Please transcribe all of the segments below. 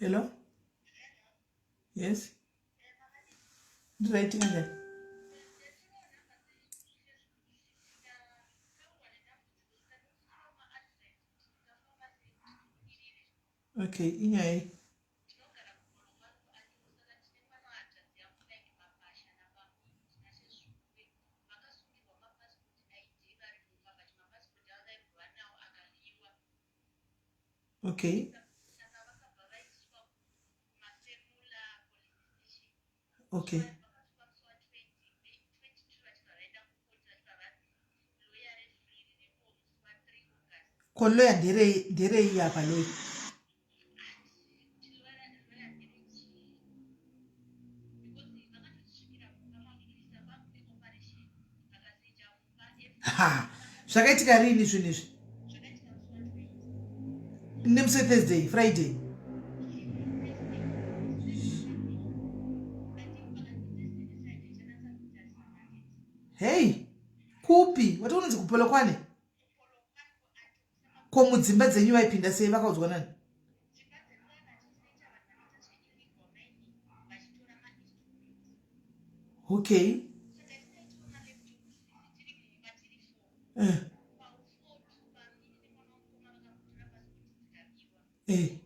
Hello? Yes? Ndiraiti kanjani? Okay, inyaya okay okay ko loya nderei apa loya Ha, zvakaitika rini zvinhu izvi? Nemusi weThursday, Friday. Hey, kupi? Wati unonzi kuPolokwane? Ko mudzimba dzenyu vaipinda sei vakaudzwa nani? Okay. Eh. Eh.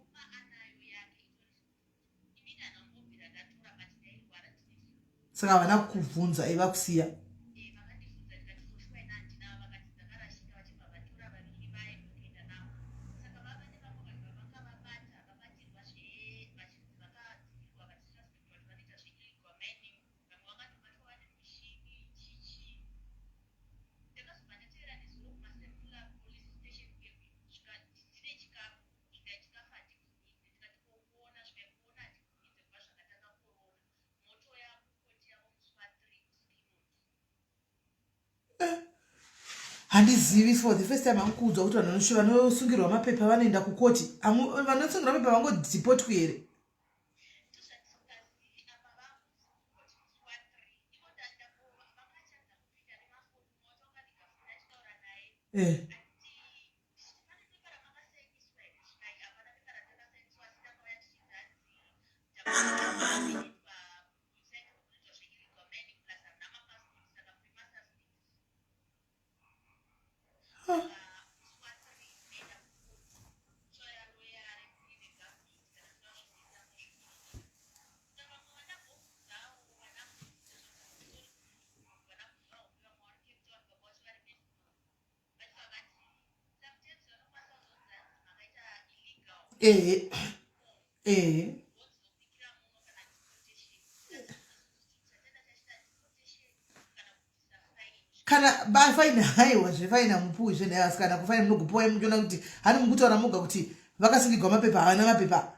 Saka havana kukubvunza eh, vakusiya. Handizivi, for the first time hangu kuudzwa kuti vanhu vanosungirwa mapepa vanoenda kukoti. Vanosungirwa mapepa vangodhipotwi here? Eh. Ehe, ehe. Kana bafaina, haiwa zvefaina mupuwi zve nhai vasikana, kufaina munogopuwa muchiona kuti hani mukutaura moga kuti vakasungigwa mapepa havana mapepa,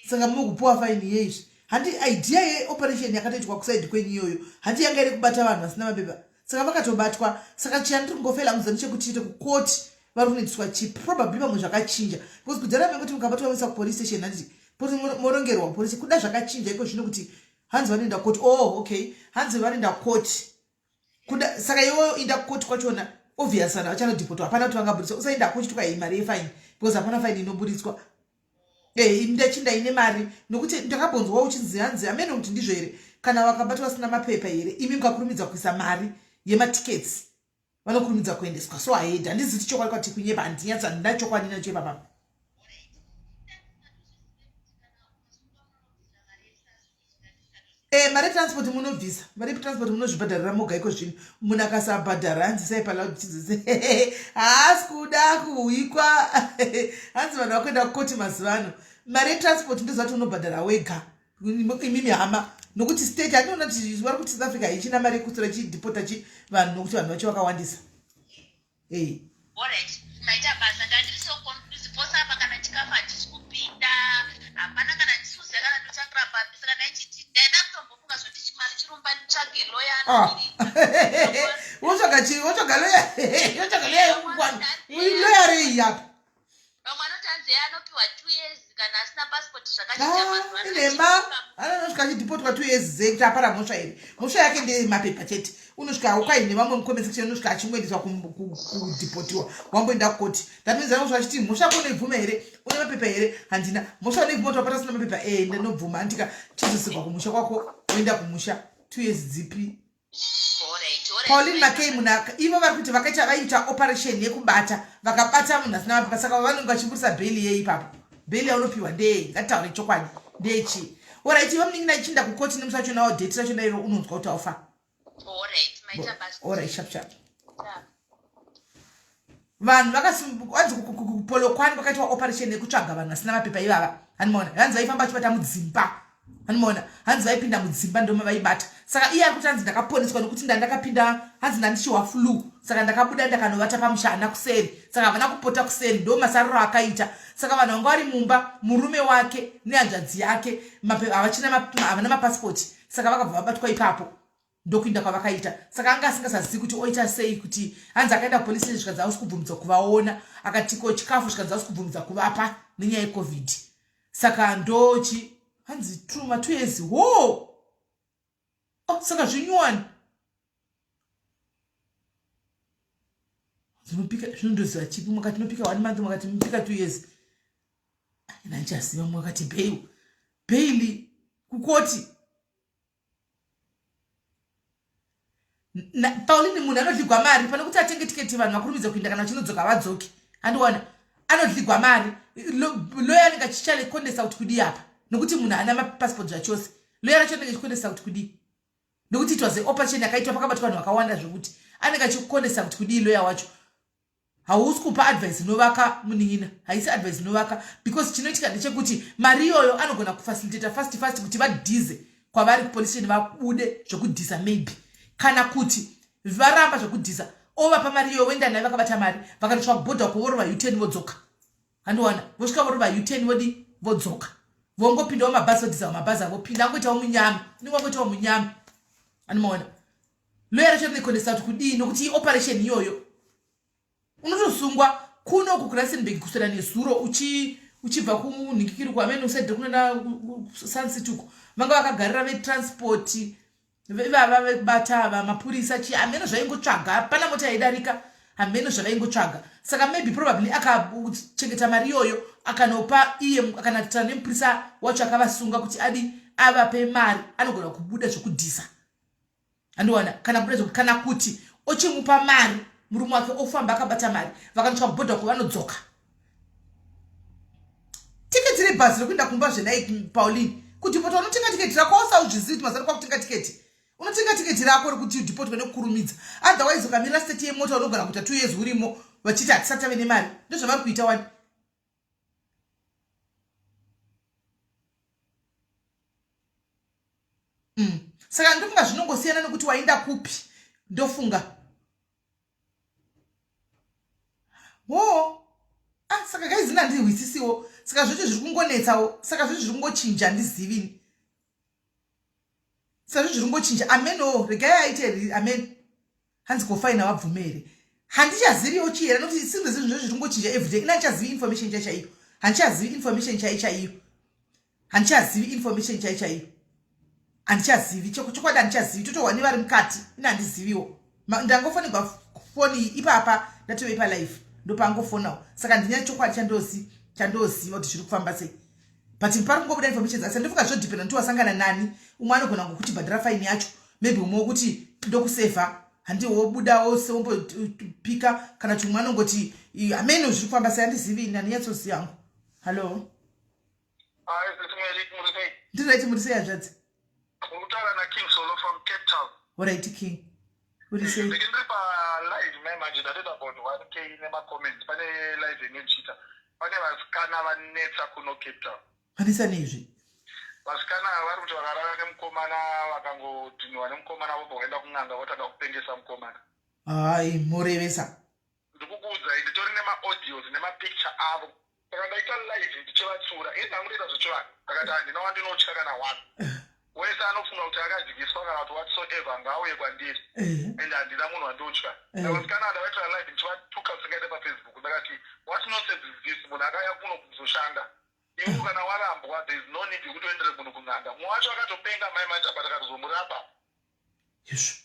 saka munokupuwa faini yeizvi. Handi idea yeoperation yakatoitwa kusaidi kwenyu iyoyo, handi yanga iri kubata vanhu vasina mapepa, saka vakatobatwa. Saka chandiri kungofela muziva chekuti chete kukoti vari kunoitiswa chi probably pamwe zvakachinja, because kudhara mengoti mukabatwa muisa kupolice station, handiti morongerwa kupolice. Kuda zvakachinja iko zvino kuti hanzi vanoenda koti. Oh, okay, hanzi vanoenda koti kuda. Saka iwe inda kukoti kwachona, obvious vanhu vachanodhipotwa, hapana kuti vangaburitswa. Usaenda kuchitwa iyi mari yefaini, because hapana faini inoburitswa. Eh, ndachinda ine mari nokuti ndakambonzwa uchinzi hanzi amene kuti ndizvo here, kana vakabatwa vasina mapepa here, imi mukakurumidza kuisa mari yematickets vanokurumidza kuendeswa. So haedi, handiziti chokwadi kwati kunyepa, handinyatso, handina chokwadi nacho ipapa. Eh, mari transport munobvisa, mari transport munozvibhadharira moga iko zvino. Munhu akasabhadhara hanzi sai paloud, haasi kuda kuhwikwa. Hanzi vanhu vakuenda kukoti mazuva ano. Mari yetransport ndoziva kuti unobhadhara wega imimi hama, nokuti state handinoona kuti vari kuti South Africa haichina mari yekutora chidhipota chi vanhu, nokuti vanhu vacho vakawandisa. Hey. Alright, maita basa. Ndandiri so confused pose apa, kana chikafu hachisi kupinda, hapana kana ndisuziva kana ndotangira papi. Saka ndaichiti ndaida kutombofunga zvoti chimari chirumba nditsvage loya. Ah. Wotsvaga chii? Wotsvaga loya? Wotsvaga loya yekukwana loya rei apa? Vamwe vanoti hanzi anopiwa 2 years kana asina. passport zvakachinja ah, mazuva ano. Inhema, anosvika achidhipotwa 2 years dzei kuti apara mhosva here? Mhosva yake ndeyemapepa chete. Unosvika ukaine vamwe mucomment section, unosvika achingoendeswa kudhipotiwa, wamboenda kukoti. That means anosvika achiti mhosva yako unoibvuma here? Une mapepa here? Handina. Mhosva unoibvuma kuti wapata usina mapepa? Ee, ndinobvuma. Andika chizosikwa kumusha kwako, woenda kumusha 2 years dzipi? Pauline Makei munhu ivo vari kuti vakaita vaiita operation yekubata, vakabata munhu asina mapepa, saka vanenge vachiburisa bheli yei ipapo? Bheli yaunopiwa ndeyei? Ngatitaure chokwadi, ndeyechii? Orit, ivo munin'ina ichinda kukoti nemusi wacho nawo dheti racho nairo unonzwa kuti aufa. Orit, sharp sharp. Vanhu vakaanzi kuPolokwane kwakaitwa operation yekutsvaga vanhu vasina mapepa ivava, handimaona? Hanzi vaifamba vachibata mudzimba, handimaona? Hanzi vaipinda mudzimba ndoma vaibata. Saka iye ari kuti hanzi ndakaponeswa nekuti ndandakapinda, hanzi ndandichihwa flu, saka ndakabuda ndakanovata pamushana kuseri, saka havana kupota kuseri, ndo masariro akaita. Saka vanhu vanga vari mumba, murume wake nehanzvadzi yake, havachina, havana mapasipoti, saka vakabva vabatwa ipapo ndokuinda kwavakaita. Saka anga asingasazivi kuti oita sei, kuti hanzi akaenda kupolice station zvikanzi hausi kubvumidzwa kuvaona, akati ko chikafu, zvikanzi hausi kubvumidzwa kuvapa nenyaya yeCOVID. Saka ndochi hanzi true ma2 years ho. Oh, saka zvinyuwani zvinopika zvinondoziva chipi? Makati inopika one month, makati mupika 2 years, nandichaziva. Mwakati bail, bail kukoti. Pauline munhu anodligwa mari pane kuti atenge tiketi, vanhu vakurumidza kuinda, kana vachinodzoka havadzoki, handiona? Anodligwa mari. Loya anenge achichalekonesa kuti kudii apa, nokuti munhu haana mapasipoti zvachose. Loya racho anenge achikonesa kuti kudii, nokuti it was operation yakaitwa pakabatwa vanhu vakawanda zvokuti anenge achikonesa kuti kudii loya wacho. Hausi kupa advice inovaka, munin'ina, haisi advice inovaka, because chinoitika ndechekuti mari iyoyo anogona kufacilitata fast fast kuti vadhize kwavari kupolice station, vabude zvekudhisa maybe, kana kuti varamba zvekudhisa, ovapa mari iyoyo, voenda nayo vakabata mari, vakatosvika kubhodha kuvorova U10 vodzoka, handiwana? Vosvika vorova U10, vodi vodzoka, vongopindawo mabhazi, vodhiza mabhazi avopinda, angoitawo munyama, unenge wangoitawo munyama, anomaona? Loya racho rinokonesa kuti kudii, nokuti ioperation iyoyo unotosungwa kuno kuRustenburg kuswera nezuro uchibva kunhingikiri kwamene usaidhe kunoenda Sun City uko, vanga vakagarira vetransport ivava vekubata ava, mapurisa chi, hameno zvaingotsvaga, hapana mota yaidarika, hameno zvavaingotsvaga. Saka maybe probably akachengeta mari iyoyo, akanopa iye, akanatira nemupurisa wacho akavasunga kuti adi avape mari, anogona kubuda zvekudhisa, andiwana? Kana kubuda, kana kuti ochimupa mari murume wake, ofamba akabata mari, vakanosvika kubhodha ko vanodzoka. Tiketi rebhazi rekuenda kumba zvenai, Pauline, kudhipota unotenga tiketi rako, ausauzvizivi kuti mazano kwakutenga tiketi, unotenga tiketi rako rekuti udhipotwe nekukurumidza. Otherwise ukamirira state yemota unogona kuita 2 years urimo vachiti hatisati tave nemari. Ndozvavari kuita wani. Saka ndofunga zvinongosiyana nekuti waenda kupi, ndofunga ho. Ah, saka kaizina handihwisisiwo, saka zvacho zviri kungonetsawo, saka zvacho zviri kungochinja, handizivini, saka zvo zviri kungochinja. Ameno, regai aite amen. Hanzi kofaina vabvume here? Handichaziviwo chiyera, nokuti sinze zvinhu zvo zviri kungochinja everyday. Ina handichazivi information chai chaiyo, handichazivi information chai chaiyo, handichazivi information chai chaiyo, handichazivi chokwadi, handichazivi. Totohwa nevari mukati, ina handiziviwo. Ndangofonegwa foni ipapa, ndatove palive, ndopangofonawo, saka ndina chokwadi chandoziva kuti zviri kufamba sei, but pari kungobuda information dzakasiyana. Ndofunga zvodhipenda kuti wasangana nani. Umwe anogona ngokuti bhadhara faini yacho, maybe umwe wokuti ndokusevha, handi wobuda wose wombopika, kana kuti umwe anongoti hameno zviri kufamba sei, handizivi ini, handinyatsoziva hangu. Hallo. Ndiraiti, muri sei hanzvadzi? Kutaura naKing Solo from Cape Town. Alright King, uri sei? Ndiri palive mai manje, ndatoita about 1K nemacomments pane live inochiita. Pane vasikana vanetsa kuno Cape Town. Vanetsa neizvi? Vasikana vari kuti vakarara nemukomana, vakangodhiniwa nemukomana, vobva vaenda kun'anga, votanga kupengesa mukomana. Hai, murevesa? Ndikukuudzai, nditori nemaaudios nemapicture avo. Saka ndaita live ndichivatsura. Ini ndangoita zvechivanhu, ndakati handina wandinotya kana one. Wese anofunga kuti akadyiswa kana kuti whatsoever ngaauye kwandiri, and handina munhu wandotya. Vasikana ndavaitira live ndichivatuka zvisingaite paFacebook. Ndakati, "What nonsense is this?" Munhu akauya kuno kuzoshanda. Iwo kana warambwa, there is no need yekuti uendere munhu kun'anga. Mumwe wacho akatopenga mai manje apa, takatozomurapa. Yesvo.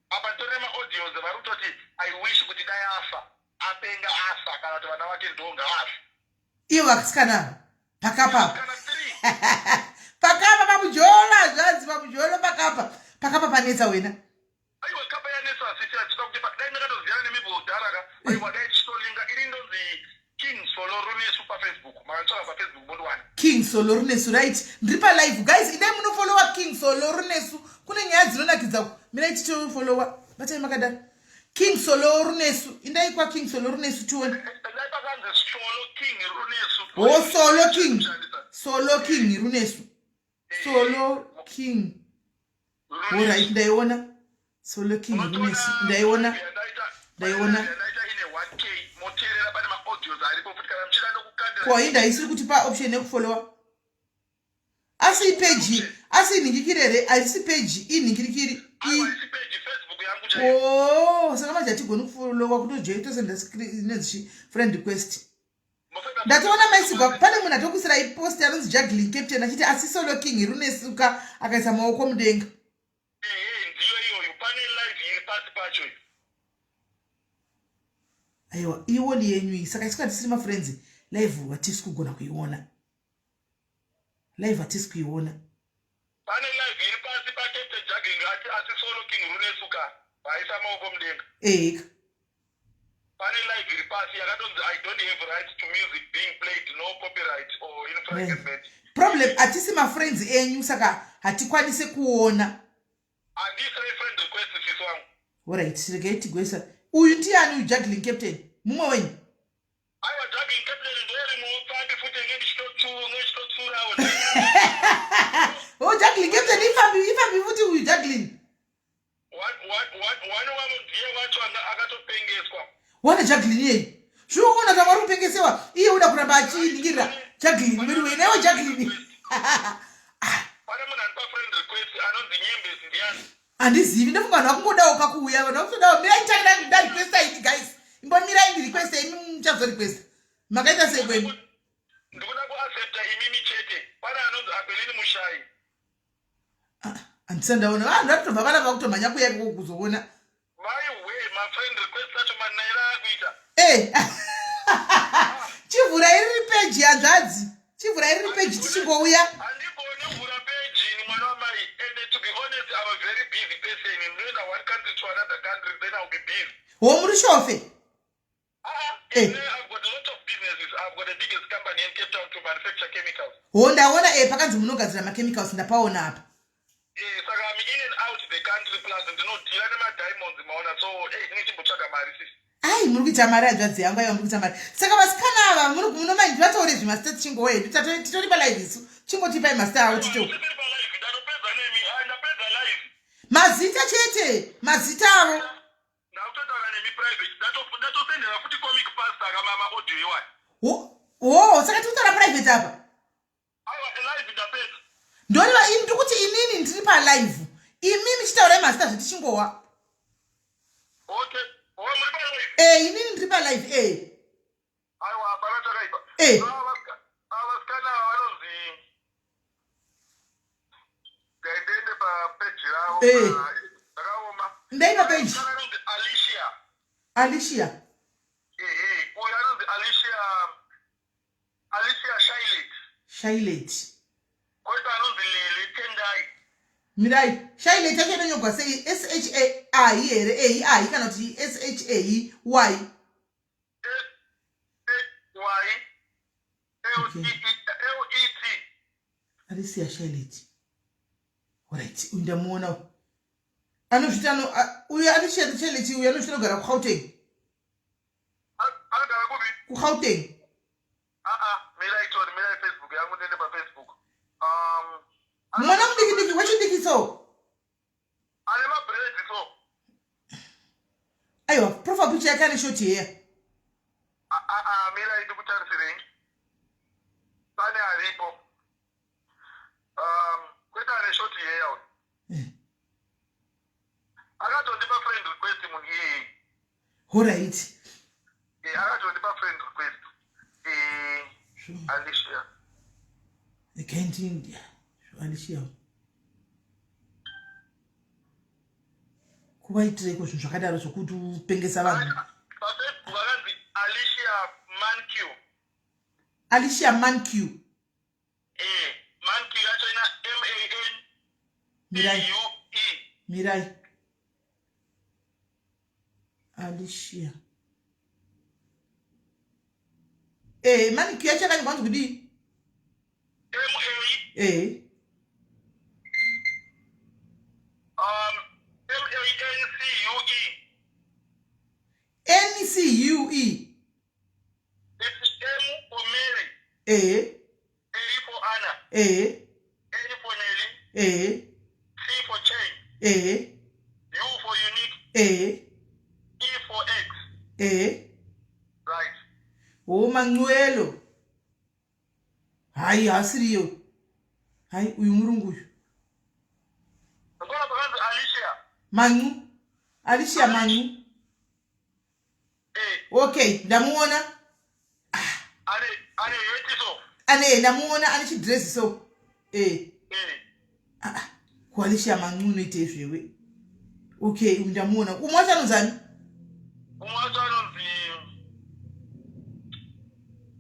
Apa nditori nemaaudios, vari kutoti, "I wish kuti dai afa, apenga, afa, kana kuti vana vake ndo ngaafe." Ivo vasikana ava pakapa. Kana three. Pakapa pamujolo, zvanzi pamujolo pakapa, pakapa panetsa wena. Aiwa, kapa yanetsa sisi. Achida kuti dai ndakatoziyana nemibhodharaka, aiwa, dai tichitolinga. Iri ndonzi King Solo Runesu paFacebook. Makantsvaka paFacebook mondiwana. King Solo Runesu, right. Ndiri palive, guys. Idai munofollowa King Solo Runesu, kune nyaya dzinonakidza. Mirai tichofolowa. Batai makadaro, King Solo Runesu. Indai kwaKing Solo Runesu tione. Dai pakanzi Solo King Runesu. O, Solo King, Solo King Runesu, Solo King. Alright, ndaiona Solo King Runesu, ndaiona, ndaiona. Ndaita ine 1K. Moteerera, pane maaudios aripo futi kana muchida nokukandira. Ko inda isiri kutipa option yekufollowa? Asi ipeji, asi inhingikiri here? Haisi peji, inhingirikiri. Aiwa, isi page, Facebook yangu chaiyo. O, saka manje hatigoni kufollowa, kutojoitosenda nezichi friend request. Mosenda. Ndatoona maisigwa, pane munhu atokuisirai post anonzi Juggling Captain achiti, "Asi Solo King Runesuka," akaisa maoko mudenga. Ehe, ndiyo iyoyo. Pane live iri pasi pacho iyo. Aiwa, iwall yenyu iyi. Saka isu tisiri mafriends, live hatisi kugona kuiona, live hatisi kuiona. Pane live iri pasi paCaptain Juggling ati, "Asi Solo King Runesuka," vaisa maoko mudenga. Eheka. Pane live iri pasi yakatonzi, "I don't have right to music being played, no copyright or infringement." Problem, hatisi mafriends enyu, saka hatikwanisi kuona. Handisai friend request, sisi wangu. Alright, regai tigoisa. Uyu ndiani uyu, Juggling Captain? Mumwe wenyu? Aiwa, Juggling Captain ndori mupfambi futi, inge ndichitotsurawo. O, Juggling Captain ifambi, ifambi futi uyu Juggling. One wavo ndiye wacho anga akatopengeswa. Wana Juggling yeyi, zvinoona kuti amwari kupengesewa, iye uda kuramba achiningirira Juggling. Mwedu naiwe Juggling. Pane munhu anipa friend request anonzi Nyembesi, ndiani? Handizivi, ndofunga vanhu vakungodawo kakuuya, vanhu vakutodawo. Mirai, nditange ndarequesta ini, guys. Imbomirai ndirequesta, imi muchazorequesta. Makaita sei kwenu? Ndikuda kuaccepta imimi chete. Pane anonzi Abelini Mushai. Handisa ndaona vanhu vari kutobva vana vakutomhanya kuya ikoko kuzoona. Maiwe, mafriend request acho manaira akuita. E, chivhura iriri peji, hanzvadzi, chivhura iriri peji tichingouya. Handigoni kuvhura peji ni mwana wamai, and to be honest, I'm a very busy person. Ndinoenda one country to another country, then I'll be busy. Ho, muri shofe. Ah. Eh. I've got a lot of businesses. I've got the biggest company in Cape Town to manufacture chemicals. Ho, ndaona e pakanzi munogadzira machemicals, ndapaona apa. Eh, saka I'm in and out the country, plus ndinodhira nemadiamonds, maona. So ndinochimbotsvaga mari, sisi. Ai, muri kuita mari, hanzvadzi yangu. Aiwa, muri kuita mari. Saka vasikana ava munomanji vataure zvemasita tichingowe hedu. Titori palive isu, chingotipai masita avo tito. Ndiri palive, ndatopedza nemi. Ai, ndapedza live. Mazita chete, mazita avo. Ndakutotaura nemi private. Ndatosendera futi Comic Pastor kama maaudio iwayo. Ho, saka tikutaura private apa? Aiwa, live ndapedza. Ndoriva ini, ndiri kuti inini ndiri palive, imi michitaurai mazita zvetichingowa. Okay, o, muri palive? E, inini ndiri palive, e. Aiwa, hapana chakaipa. Eh. Ava vasikana ava vanonzi, ngaendiende papeji ravo. Eh. Ndakaoma. Ndai papeji. Musikana anonzi Alicia. Alicia. Ehe, uyu anonzi Alicia, Alicia Shailet. Shailet. Koita anonzi Lele Tendai. Mirai, Shailet yacho inonyorwa sei? S H A I here, A I, kana kuti S H A Y? S H Y L T E L E T. Alicia Shailet, alright. Uyu ndamuona, anozviti uyu Alicia Shailet uyu anozviti anogara kuGauteng. Anogara kupi? KuGauteng. Aa, mira itori, mira Facebook yangu, ndiende paFacebook. Mwana mudiki diki, wechidiki so. Ane mabraids so. Aiwa, profile picture yake ane short hair. Aa, mira, ndikutarisirei, pane aripo. Kwete, ane short hair uyu. Akatondipa friend request munhu iyeye. Alright. Akatondipa friend request. Alicia. Regai Alicia. Kuvaitireiko zvinhu zvakadaro zvokuti upengesa vanhu? PaFacebook vakanzi Alicia Manq. Alicia Manq. Eh, Manq yacho ina M A N Mirai. U E. Mirai. Alicia. Eh, Manq yacho yakanyorwa kunzi kudii? M A Eh. M A N C U E. N C U E. It's M for Mary. Eh. A for Anna. Eh. N for Nelly. Eh. C for Chain. Eh. U for Unique. Eh. E for X. Eh. Right. Oh, Manuelo. Hayi, haasiriyo. Hayi, uyu murungu uyu. Ngona pakanzi Alicia. Manu. Alicia Manu. Eh. Okay, ndamuona. Ane ane yeti so. Ane ndamuona ane chidress so. Eh. Eh. Ah, ah. Ko Alicia Manu unoita izvewe. Okay, ndamuona. Umwe wacho anonzi ani? Umwe wacho anonzi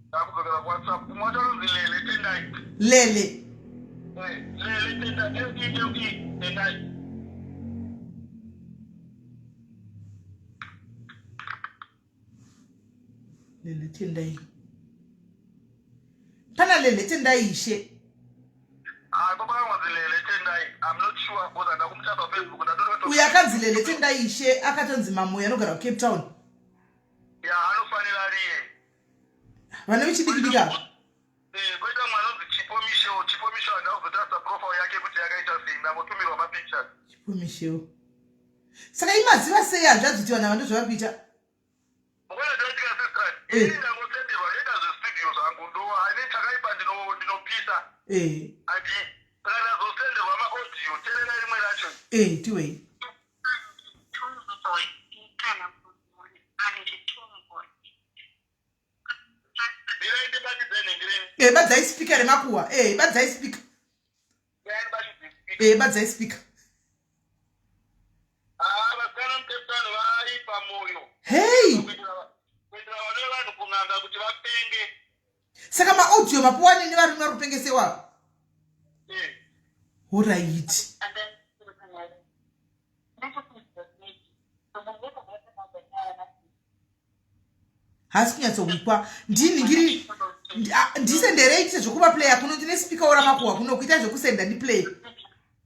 ndakudzokera kuWhatsApp. Umwe wacho anonzi Lele Tendai. Lele. Eh, Lele Tendai, L E L E Tendai. Lele Tendai. Pana Lele Tendai ishe. Ah, baba vangu Lele Tendai. I'm not sure because ndakumutapa paFacebook ndatori. Uyu akanzi Lele Tendai ishe akatonzi Mamoyo anogara kuCape Town. Ya, anofanira ariye. Vana vechidiki diki ava. Eh, koita mwana anonzi Chipo Michel. Chipo Michel handauzotarisa profile yake kuti yakaita sei. Ndangotumirwa mapictures. Chipo Michel. Saka imaziva sei hanzvadzi kuti vanhu ava ndozvavari kuita? Mukuona zvinoitika sister? Eh. Ini ndangotenderwa ndoita zvestudio zvangu ndo ane chakaipa ndinopisa. Eh. Ati saka ndazosenderwa maaudio tererai rimwe racho. Eh, tiwei. Mirai ndibatidze nhengereni. Eh, badzai speaker remakuwa. Eh, badzai speaker. Mirai ndibatidze speaker. Eh, badzai speaker. Ah, vasikana muCape Town vaipa moyo. Hey! Kuitira vane vanhu kun'anga kuti vapenge. Saka maaudio mapuwa nini varume vari kupengesewa? Eh. Horaiti. Haasi kunyatsowikwa. Ndinhingiri ndisenderei ndite zvekuva player kuno ndine speaker ora makuwa kuno kuita zvekusenda ndiplay.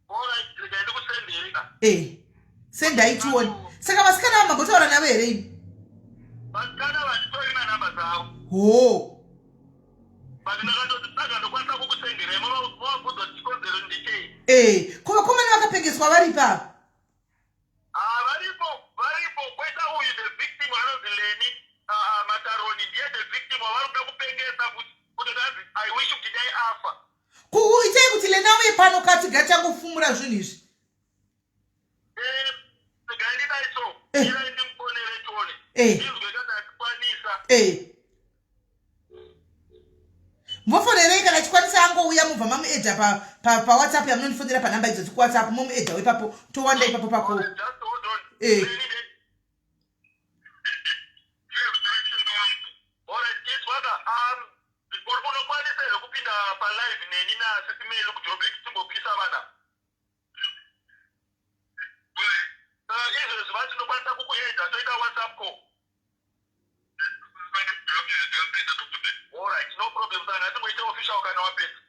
Alright, regai ndikusendere ka. Eh. Sendai tione. Saka vasikana ava mambotaura navo here imi? Vasikana vanditorina namba dzavo. Hoo. But ndakatoti saka ndokwanisa kukusenderai mavabvunza kuti chikonzero ndechei. Eh, ko vakomana vakapengeswa varipi ava? Ah, varipo, varipo. Kweta uyu the victim anonzi Leni ah, ah, Mataroni ndiye the victim wavari kuda kupengesa kuti kuti anzi I wish kuti dai afa. Ku itai kuti Leni auye pano kati gachangofumura zvinhu izvi. Eh, regai ndidai so. Eh. Irai ndimufonere tione. Eh. Ndinzwe kana achikwanisa. Eh. Mofonerei kana achikwanisa angouya mubva mamuedha pa, pa, pa WhatsApp yamunondifonera panhamba idzodzi kuWhatsApp momuedha ipapo towanda ipapo pako. Just hold on. Eh. Leni, Alright, yes, brother. Unokwanisa here kupinda palive neni nasisi Meli kuJoburg timbopisa vana? Izvezvi vati tinokwanisa kukuedha toita WhatsApp call. Alright, no problem sana. Ngatimboite official kana wapedza.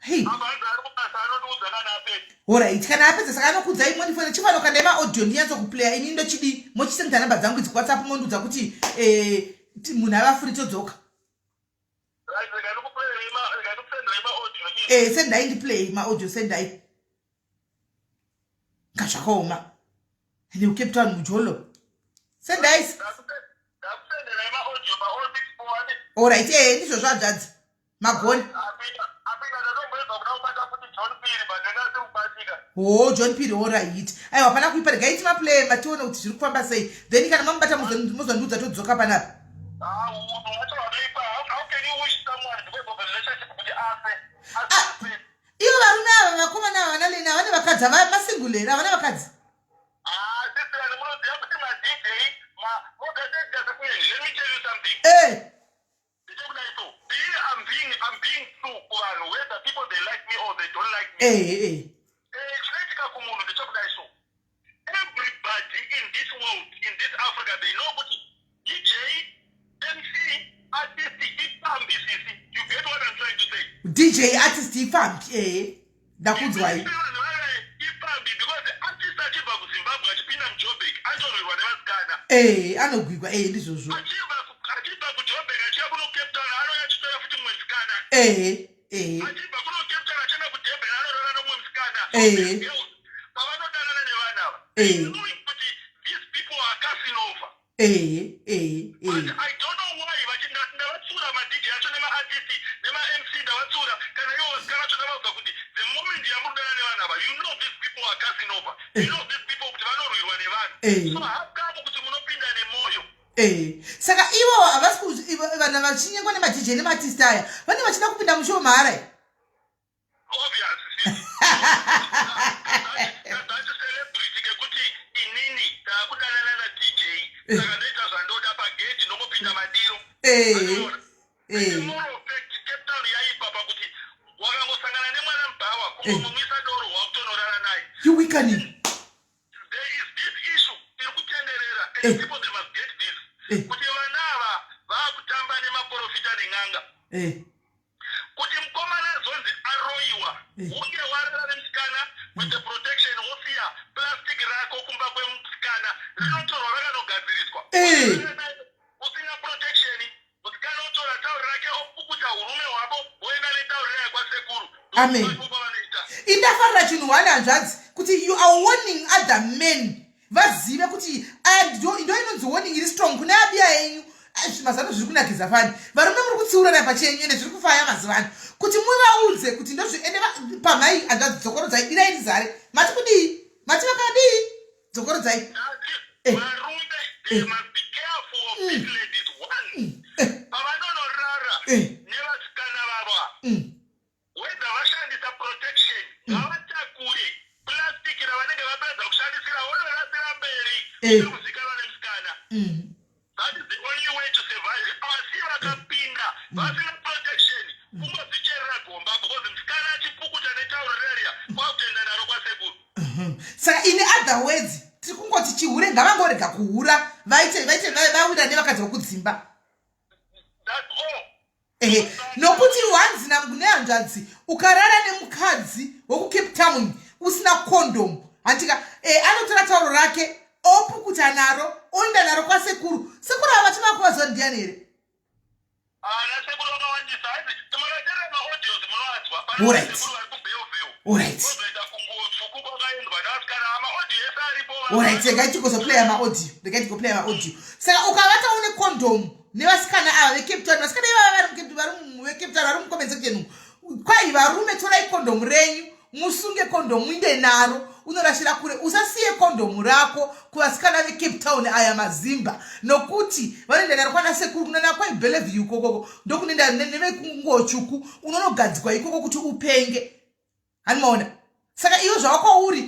Hey. Apa hanzi ari kubasa anondiudza kana apedza. Alright, kana apedza saka anokuudzai mondifonera chifano kana emaaudio ndinyatso kuplaya ini ndochidi mochisenda namba dzangu idzi kuWhatsApp mondiudza kuti eh, munhu ava free todzoka. Right, regai ndikuplay regai ndikusendere maaudio. Eh, sendai ndiplay maaudio sendai. Nga zvakaoma. Ende kuCape Town mujolo. Sendai. Ndakusenderai maaudio pa 064 Alright, eh ndizvo zvanzvadzi. Magoni. Apinda ndatomboedza kuda kubata futi John Piri but ndanga asiri kubatika. Ho, John Piri alright. Aiwa pana kuipa regai timaplay matione kuti zviri kufamba sei. Then kana mamubata mozondiudza todzoka panapa. Ah, unhu wacho wakaipa. How can you wish someone Ah, ivo varume ava, vakomana ava, vana Lena, vane vakadzi ava masingle here? Havana vakadzi? Ah, sister, munoziva kuti maDJ let me tell you something. Ndichekudai so, ini I'm being true kuvanhu, whether people, they like me or they don't like me. Chinoitika kumunhu ndechekudai so, everybody in this world, in this Africa, they know kuti DJ, MC, artist ipfambi. Sisi, you get what I'm trying to say? DJ, artist ipfambi, ehe, ndakunzwai. Vanhu vave ipfambi because artist achibva kuZimbabwe achipinda muJobek atorerwa nevasikana. Ehe, anogwigwa, ehe, ndizvozvo. Achibva kuJobek achiya kuno Cape Town, anouya achitora futi mumwe musikana. ehe ehe Achibva kuno Cape Town achienda kuDurban, anorara nomumwe musikana. Pavanodanana nevanhu ava, knowing kuti these people are casanova. ehe ehe But ehe I don't know why ndavatsura maDJ acho nemaartist nemaMC, ndavatsura. Kana ivo vasikana vacho, ndavaudza kuti the moment yamurudana nevanhu ava, you know these people are casanova, you know these people kuti vanorwirwa nevanhu. So how come kuti munopinda nemwoyo? Saka ivo havasi vanhu vachinyengwa nemaDJ nemaartist aya, vane vachida kupinda mushow mahara here? Obvious, that celebrity kekuti inini taakudanana naDJ, saka ndoita zvandoda pagedhi, ndongopinda madiro. Moral fact, Cape Town yaipa pakuti wakangosangana nemwana mubhawa, kungomumwisa doro, wakutonorara naye. Yuwikani. There is this issue iri kutenderera and people, they must get this, kuti vana ava vaakutamba nemaprofita nen'anga. Kuti mukomana azonzi aroyiwa, hunge warara nemusikana with the protection, wosiya plastic rako kumba kwemusikana, rinotorwa rakanogadziriswa. Usina protection, musikana otora tauri rake, opukuta urume hwako, woenda netauri raya kwasekuru. Amen. Vanoita. Indafarira chinhu one, hanzvadzi, kuti you are warning other men, vazive kuti aya ndo inonzi warning iri strong kune abiya enyu. Mazano zviri kunakidza fani, varume muri kutsiurana pachenyu, ende zviri kufaya mazuva ano kuti muvaudze kuti ndozvi. Ende pamhai, hanzvadzi, dzokorodzai, dirai rizare. Mati kudii? Mati vakadii? Dzokorodzai. Ndati varume, they must be careful of these ladies. One, pavanonorara nevasikana vava, whether vashandisa protection, ngavatakure plastic ravanenge vapedza kushandisira, vonorasira mberi kuzikanwa nemusikana. That is the only way to survive. Asi vakapinda vasina protection, kungozvicherera gomba, because musikana achipukuta netauro rariya, kwakutoenda naro kwasekuru. Saka in other words, tiri kungoti chihure ngavangorega kuhura, vaite vawira nevakadzi vokudzimba. That's all. Ehe, nokuti hanzi nehanzvadzi, ukarara nemukadzi wekuCape Town usina condom, handika anotora tauro rake, opukuta naro, oenda naro kwasekuru. Sekuru ava vachivakuvaziva ndiani here? Ana sekuru vakawandisa. Hanzi makateerera maaudios, munoadzwa. Sekuru vari kuBellville. Kozoita kungotsvuku kwakaendwa nevasikana, maaudio ese aripo. Alright, regai tigozoplaya maaudio, regai tigoplaya maaudio. Saka ukavata une condom nevasikana ava veCape Town, vasikana ivava vari veCape Town vari mucomment section umu, kwai varume, torai kondomu renyu, musunge kondomu, muinde naro unorashira kure. Usasiye kondomu rako kuvasikana veCape Town aya mazimba, nokuti vanoenda naro kwana sekuru, kunana kwaiBellevue ikokoko, ndokunoenda nevekungotsvuku, unonogadzikwa ikoko kuti upenge. Hanimaona? Saka iwe zvawakwauri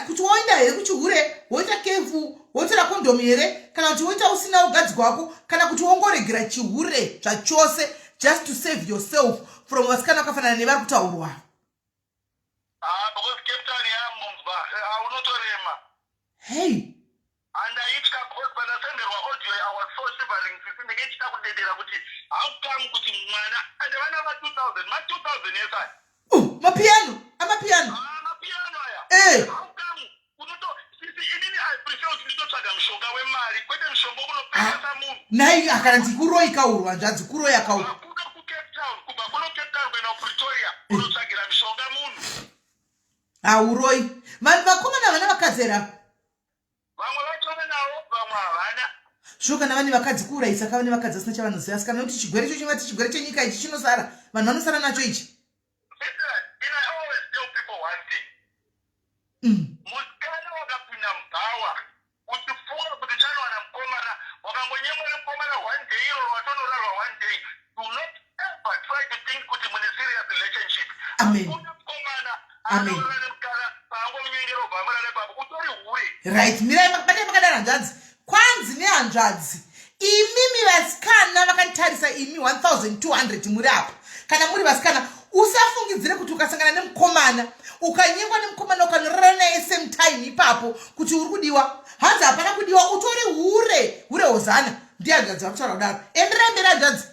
kuti woenda here kuchihure, woita kefu, wotora kondomu here, kana kuti woita usina ugadzikwa wako, kana kuti wongoregera chihure zvachose, just to save yourself from vasikana vakafanana nevari kutaurwa? Ah, because Cape Town yamunzwa, unotorema. Hei. Handaitya because pandasenderwa audio, I was so shivering, sisi, ndenge ndichida kudedera kuti how come kuti mwana ande vana va2000, ma2000 esai. Mapiano, amapiano. Ah, mapiano aya. How come unoto, sisi, inini I prefer kuti nditotsvaga mushonga wemari, kwete mushonga wekunopengesa munhu. Nai, akana ndikuroyi kaurwa, hanzvadzi, kuroya kaurwa. Kuno kuCape Town, kubva kuno Cape Town kuenda kuPretoria, unotsvagira mishonga munhu. Hauroi vanhu vakomana vana vakadzi here ava? Vamwe vatove navo, vamwe havana. Sho, kana vane vakadzi, kuurayisa ka vane vakadzi vasina chavanoziva. Asi kana kuti chigwere cho chingati chigwere chenyika ichi chinosara, vanhu vanosara nacho ichi. Listen, and I always tell people one thing. Musikana wakapinda mubhawa uchifunga kuti chanowana mukomana, wakangonyengwa nemukomana one day, iroro watonorarwa one day, do not ever try to think kuti mune serious relationship. Amen. Hakuna mukomana Amen. anorara nemukana paangomunyengera obva amurara ipapo utori hure. Right, mirai batai makadaro hanzvadzi. Kwanzi nehanzvadzi, imimi vasikana vakanditarisa imi 1200 muri apa, kana muri vasikana usafungidzire kuti ukasangana nemukomana ukanyengwa nemukomana ukanorara naye same time ipapo kuti uri kudiwa. Hanzi hapana kudiwa, utori hure, hure hozana. Ndiye hanzvadzi vakutaura kudaro. Enderai mberi hanzvadzi.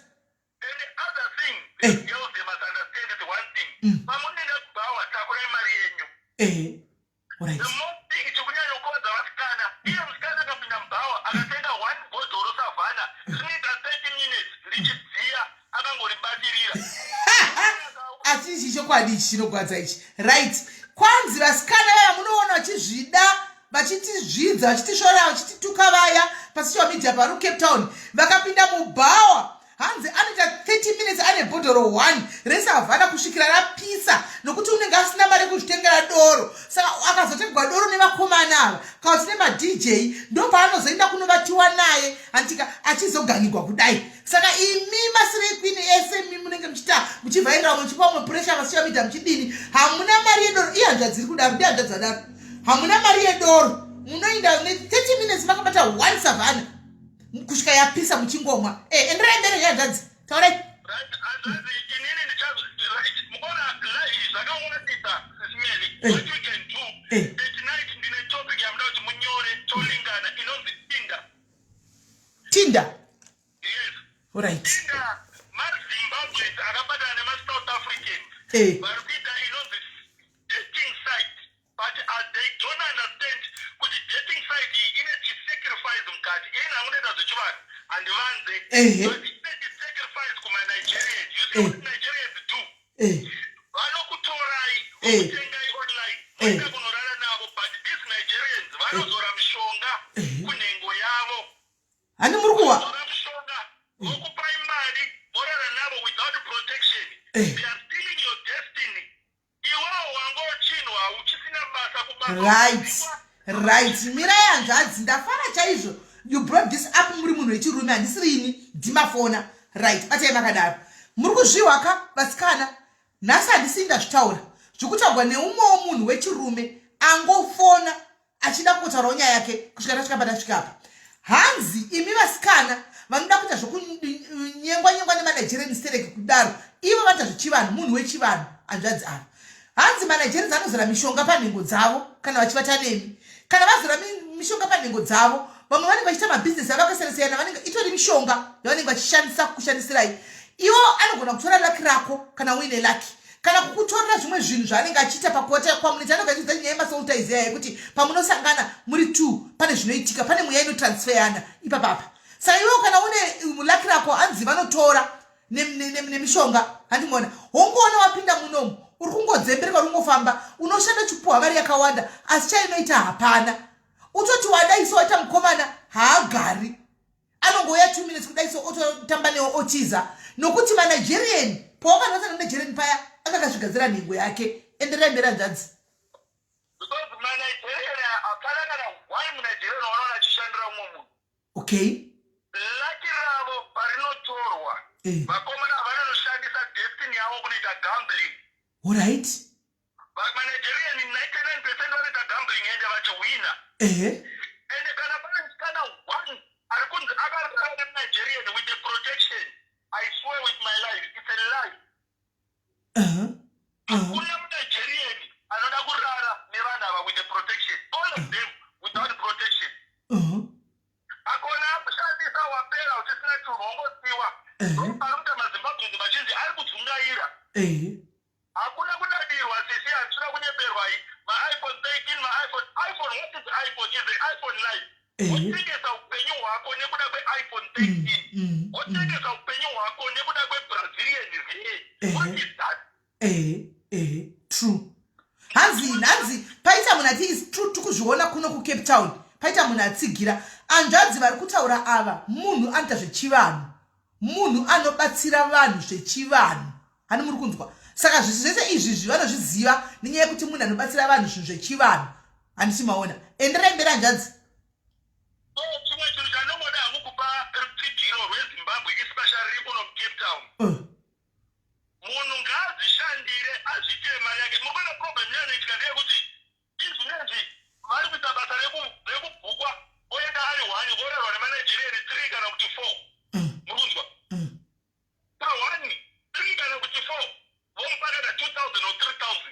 And the other thing, the girls, they must understand the one thing. Pamunoenda kubhawa, takurai mari yenyu. Ehe, right. The most thing chikunyanya kukodza vasikana, iye musikana akapinda mubhawa akatenga one bhodhoro Savhana, rinoita 30 minutes richidziya akangoribatirira. Asi ichi chokwadi ichi chinogwadza ichi. Right, kwanzi vasikana vaya munoona vachizvida, vachitizvidza, vachitishora, vachitituka vaya pasocial media pari kuCape Town, vakapinda mubhawa, hanzi anoita 30 minutes ane bhodhoro 1 reSavhana kusvikira rapisa, nokuti unenge asina mari yekuzvitengera doro. Saka akazotengwa doro nevakomana ava kana kuti nemaDJ, ndopaanozoenda kunovatiwa naye antika achizoganigwa kudai. Saka imi maslay queen ese mi munenge muchita muchivhairira, muchipa umwe pressure pasocial media muchidini, hamuna mari yedoro. Ihanzvadzi iri kudaro, ndihanzvadzi vadaro, hamuna mari yedoro, munoenda ne30 minutes makabata one Savhana kusvika yapisa muchingomwa. Enderai mberi hanzvadzi, taurai. Right, hanzvadzi, inini ndichazo, right, mukaona live zvakawandisa, Sis Melly. What you can do, at night ndine topic yamuda kuti munyore tolingana inonzi Tinder. Tinder? Yes. Alright. Tinder, maZimbabweans akabatana nemaSouth Africans vari kuita inonzi dating site, but they don't understand kuti dating site iyi ine chisacrifice mukati. Ini hangu ndoita zvechivanhu, handivanze, but ine chisacrifice kumaNigerians. You see what Nigerians do? Vanokutorai, vokutengai online, voenda kunorara navo, but these Nigerians vanozora mishonga kunhengo yavo. Hani muri kuwa Zora mishonga, vokupai mari, vorara navo without protection. They are stealing your destiny. Iwewo wanga uchinwa uchisina basa kubasa. Right, mirai hanzvadzi, ndafara chaizvo you brought this up. Muri munhu wechirume, handisiri ini ndimafona. Right, batai makadaro. Muri kuzvihwa ka vasikana? Nhasi handisii ndazvitaura, zvekutaurwa neumwewo munhu wechirume angofona achida kungotaurawo nyaya yake kusvika tasvika patasvika apa. Hanzi imi vasikana vanoda kuita zvokunyengwa nyengwa nemaNigerian stereki kudaro, ivo vanoita zvechivanhu, munhu wechivanhu hanzvadzi ava. Hanzi maNigerians anozora mishonga panhengo dzavo kana vachivata nemi. Kana vazora mishonga panhengo dzavo, vamwe vanenge vachiita mabhizinesi avo akasiyana-siyana, vanenge itori mishonga yavanenge vachishandisa kukushandisirai. Iwo anogona kutora luck rako kana uine luck, kana kukutorera zvimwe zvinhu zvaanenge achiita pakuwata kwamuneti. Anenge achiudza nyaya yemasoul ties iya yekuti pamunosangana muri two pane zvinoitika, pane mweya inotransferana ipapapa. Saka iwewo kana une luck rako, hanzi vanotora nemishonga. Handimuona hongoona wapinda munomu, uri kungodzembereka, uri kungofamba, unoshanda uchipuhwa mari yakawanda, asi chainoita hapana. Utoti wadai so waita mukomana, haagari, anongouya 2 minutes kudai so ototamba newo otiza, nokuti maNigerian pawakanotsa neNigerian paya akakazvigadzira nhengo yake. Enderai mberi hanzvadzi. Because maNigerian, hapana kana one muNigerian wanoona achishandira umwe munhu. Luck ravo parinotorwa, vakomana vanonoshandisa destiny yavo kunoita gambling. MaNigerian 99% vanoita gambling ende vachihwina. Ende kana pane musikana one ari kunzi akarara nemuNigerian with the protection, I swear with my life, it's a lie. Hakuna muNigerian anoda kurara nevanhu ava with the protection, all of them without protection. Akona akushandisa, wapera uchisina chinhu, wongosiwa. Pari kuita maZimbabweans vazhinji ari kudzungaira. Hakuna kudadirwa, sisi, hatisina kunyeperwa. MaIPhone 13, maIPhone, iPhone, what is iPhone? Is the iPhone life? Wotengesa upenyu hwako nekuda kweIPhone 13, wotengesa upenyu hwako nekuda kweBrazilian hair. What is that? Ehe ehe, true. Hanzi paita munhu ati is true, tikuzviona kuno kuCape Town. Paita munhu atsigira hanzvadzi vari kutaura ava. Munhu anoita zvechivanhu, munhu anobatsira vanhu zvechivanhu. Hani muri kunzwa? Saka zvisi zvese izvizvi vanozviziva nenyaya yekuti munhu anobatsira vanhu zvinhu zvechivanhu. Handisi maona? Enderai mberi hanzvadzi. So chimwe chinhu chandinongoda hangu kupa rutsigiro rweZimbabwe, especially riri kuno kuCape Town, munhu ngaazvishandire, azviitire. kuti four. Muri kunzwa? Pahone, three kana kuti four, vomupa kana 2000 or 3000.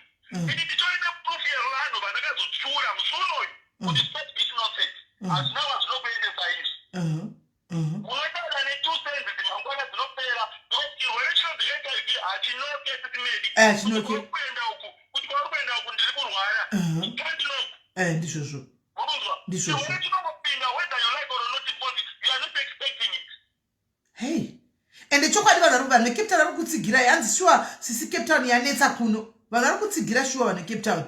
Ini nditori neproof yevanhu vandakazotsiura musi unoyu kuti stop this nonsense, hazvina kwazvinokuendesa izvi. Munodada ne2 cents, dzimangwana dzinopera, because chirwere chinonzi HIV hachinoke, Sis Melly. Hachinoke. Kuenda uku, kuti kwauri kuenda uku ndiri kurwara, can't knock. Ndizvozvo. Mukunzwa? Ndizvozvo. Chirwere chinongopinda whether you like or not, because you are not expecting it. Hei, ende chokwadi vanhu veCape Town vari kutsigira. Hanzi shuwa sisi, Cape Town yanetsa kuno. Vanhu vari kutsigira shuwa, vanhu veCape Town.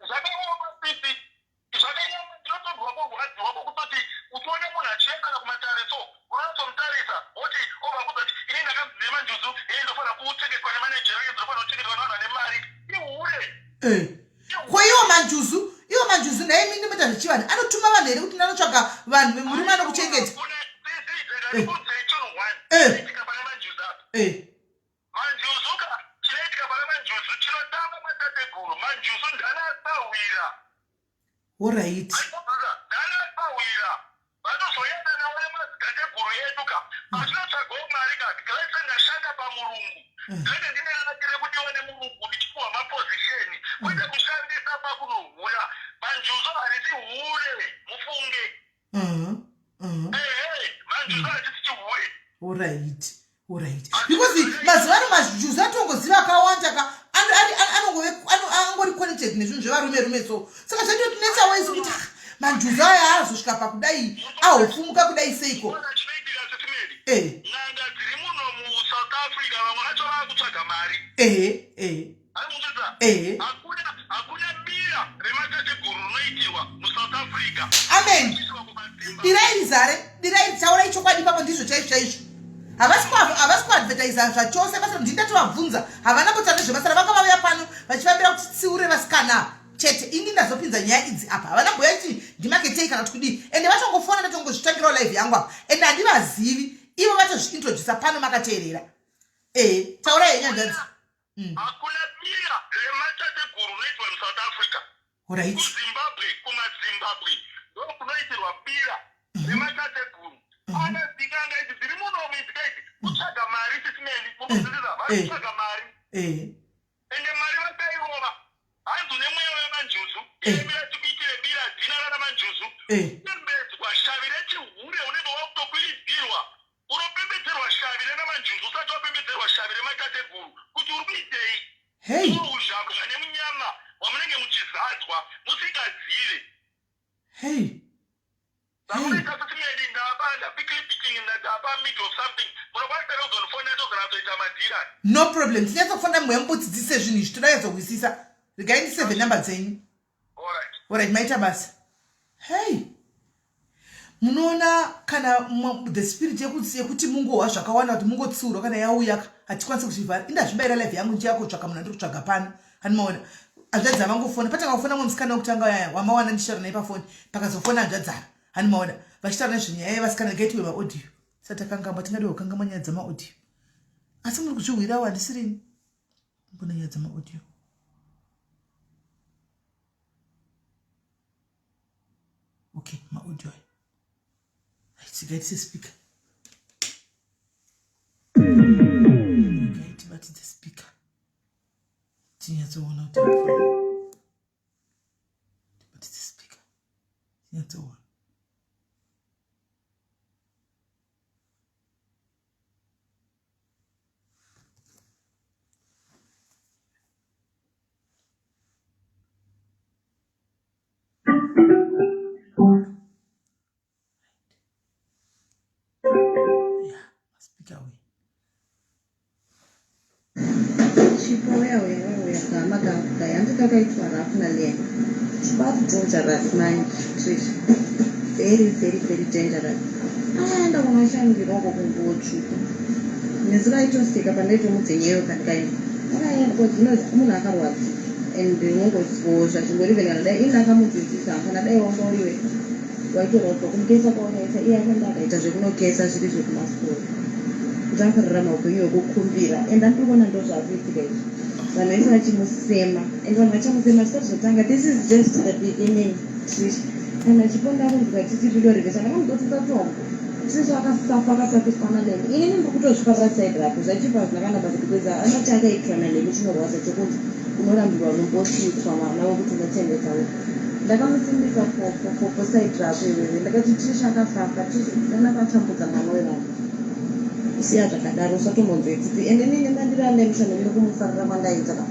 Zvakaoma, sisi, zvakanyanya. Ndinotonzwa kurwadziwa kwokutoti uchiona munhu achiya kana kumatariso, unatsomutarisa woti obva kuzoti ini ndakanzi nemanjuzu, ee, ndofanira kuchengetwa nemaNigerians, ndofanira kuchengetwa nevanhu vane mari. Ihure. Ko iwo manjuzu nhaimi, ndimoita zvechivanhu, anotuma vanhu here kuti ndanotsvaga vanhu, murume anokuchengeta? Ndikudzei chinhu one chinoitika pane manjuzu apa. Manjuzu ka, chinoitika pane manjuzu chinotanga matateguru. Manjuzu ndanasahwira. Ndanasahwira vanozoenda nawo nemadzitateguru edu ka, patinotsvagawo mari ka. Let's ndashanda pamurungu, ndinenge ndine raki rekudiwa nemurungu, ndichipiwa maposition, kwete kushandisa pakunohura. Manjuzu harisi hure, mufunge. Ehe, manjuzu hachisi chihure. Alright, because mazuva ano manjuzu atongoziva akawanda ka, angori connected nezvinhu zvevarume rume. So saka zvandotinetsawo isu kuti, ah, manjuzu aya azosvika pakudai, ahofumuka kudai seiko? Saka chinoitika, Sis Melly, n'anga dziri muno muSouth Africa, vamwe vacho vaakutsvaga mari. Ehe ehe. Aimunzisa? Ehe. Hakuna bira rematateguru rinoitirwa muSouth Africa. Amen. Kuiswa kumatsimba. Dirai rizare, dirai, taurai chokwadi ipapo. Ndizvo chaizvo chaizvo. Havasi kuadvertisa zvachose basa. Ndini ndatovabvunza, havana kutaura nezvebasa ravanga vauya pano vachifambira kuti tsiure vasikana chete. Ini ndazopinza nyaya idzi apa, havana mboya kuti ndimaketei kana kuti kudii. Ende vatongofona, ndatongozvitangirawo live yangu apa, ende handivazivi ivo vatozviintrodusa pano makateerera. Ehe, taurai henyu, hanzvadzi. Hakuna bira rematateguru rinoitwa muSouth Africa. KuZimbabwe, kumaZimbabwe ndokunoitirwa bira rematateguru. Ana dzinganga idzi dziri munomu idzi kaidzi kutsvaga mari, Sis Melly, munozviziva, vari kutsvaga mari. Ende mari vakairova. Hanzi une mweya wemanjuzu, iremera tikuitire bira dzina rana manjuzu. Pembedzwa shavi rechihure, unenge wakutokwiridzirwa, unopembedzerwa shavi renamanjuzu usati wapembedzerwa shavi rematateguru kuti uri kuitei. Uzhambwa nemunyama wamunenge muchizadzwa musingazive. Samunoita, Sis Melly, ndapa ndapikilipiking, ndapa mid of something, munokwanisa kuzondifonera togona kutoita madhira. No problem, tinyatsokufonda mweya mubudzidzise zvinhu izvi, toda nyatsohwisisa. Regai ndisave namba dzenyu. Alright. Alright, maita basa. Hei, munoona kana the spirit yekuti mungohwa zvakawanda, kuti mungotsiurwa, kana yauya hatikwanisi kuzvivhara. Indazvibayira live yangu, ndichakotsvaka munhu andiri kutsvaga pano. Hanimaona hanzvadzi avangofona, patanga kufona mumwe musikana wekutanga yaya wamawana ndichitaura naye pafoni, pakazofona hanzvadzara, hanimaona vachitaura nezvenyaya yevasikana. Regai maaudio sati takangamba, tingadiwa kukangama nyaya dzamaaudio, asi muri kuzvihwirawo, handisirini mbona nyaya dzamaaudio. Okay, maaudio aya, right, speaker, regai tibatidze speaker tinyatsoona kuti, tibatidze speaker tinyatsoona. Yeah, speaker we. Chipo, uya uya uya uya, gama kaya hanzi kakaitwa rape naLeah. Chipo ari dangerous manje, Trish, very very very dangerous. Akaenda kunoshandira uko kunguo tsvuku nezuva, aitoseka pandaitomudzenyeyo kandikaenda, akaenda because munhu akarwadza and unongozivawo zvachingori. Even kana dai ini ndakamudzidzisa, kana dai wanga uriwe waitorwadzwa kumukesa kwawakaita. Iye akaenda akaita zvekunokesa zviri zvekumasikoro kuti akararama upenyu hwekukumbira, and andiri kuona ndo zvaakuitika izvi. Vanhu vese vachimusema and vanhu vachamusema zvisati zvatanga. This is just the beginning, Trish. Kana chipo ndakunzwa achiti ridoregesa ndakamudzotsisa tombo. Trisha akasafa akasafiswa naLeni. Inini ndiri kutozvifarira side rako zvachipo hazvina kana basa because anoti akaitwa naLeni chinorwadza chokunzi unorambirwa unombosvitswa mwana wekuti unochengeta uyu. Ndakamusimbisa for for for for side rako iwewe ndakati Trisha akasafa Trisha akatambudza mwana wevanhu. Siya zvakadaro usatombonzwe tsitsi ende inini mandiri anemishando nekumufarira kwandaiita ka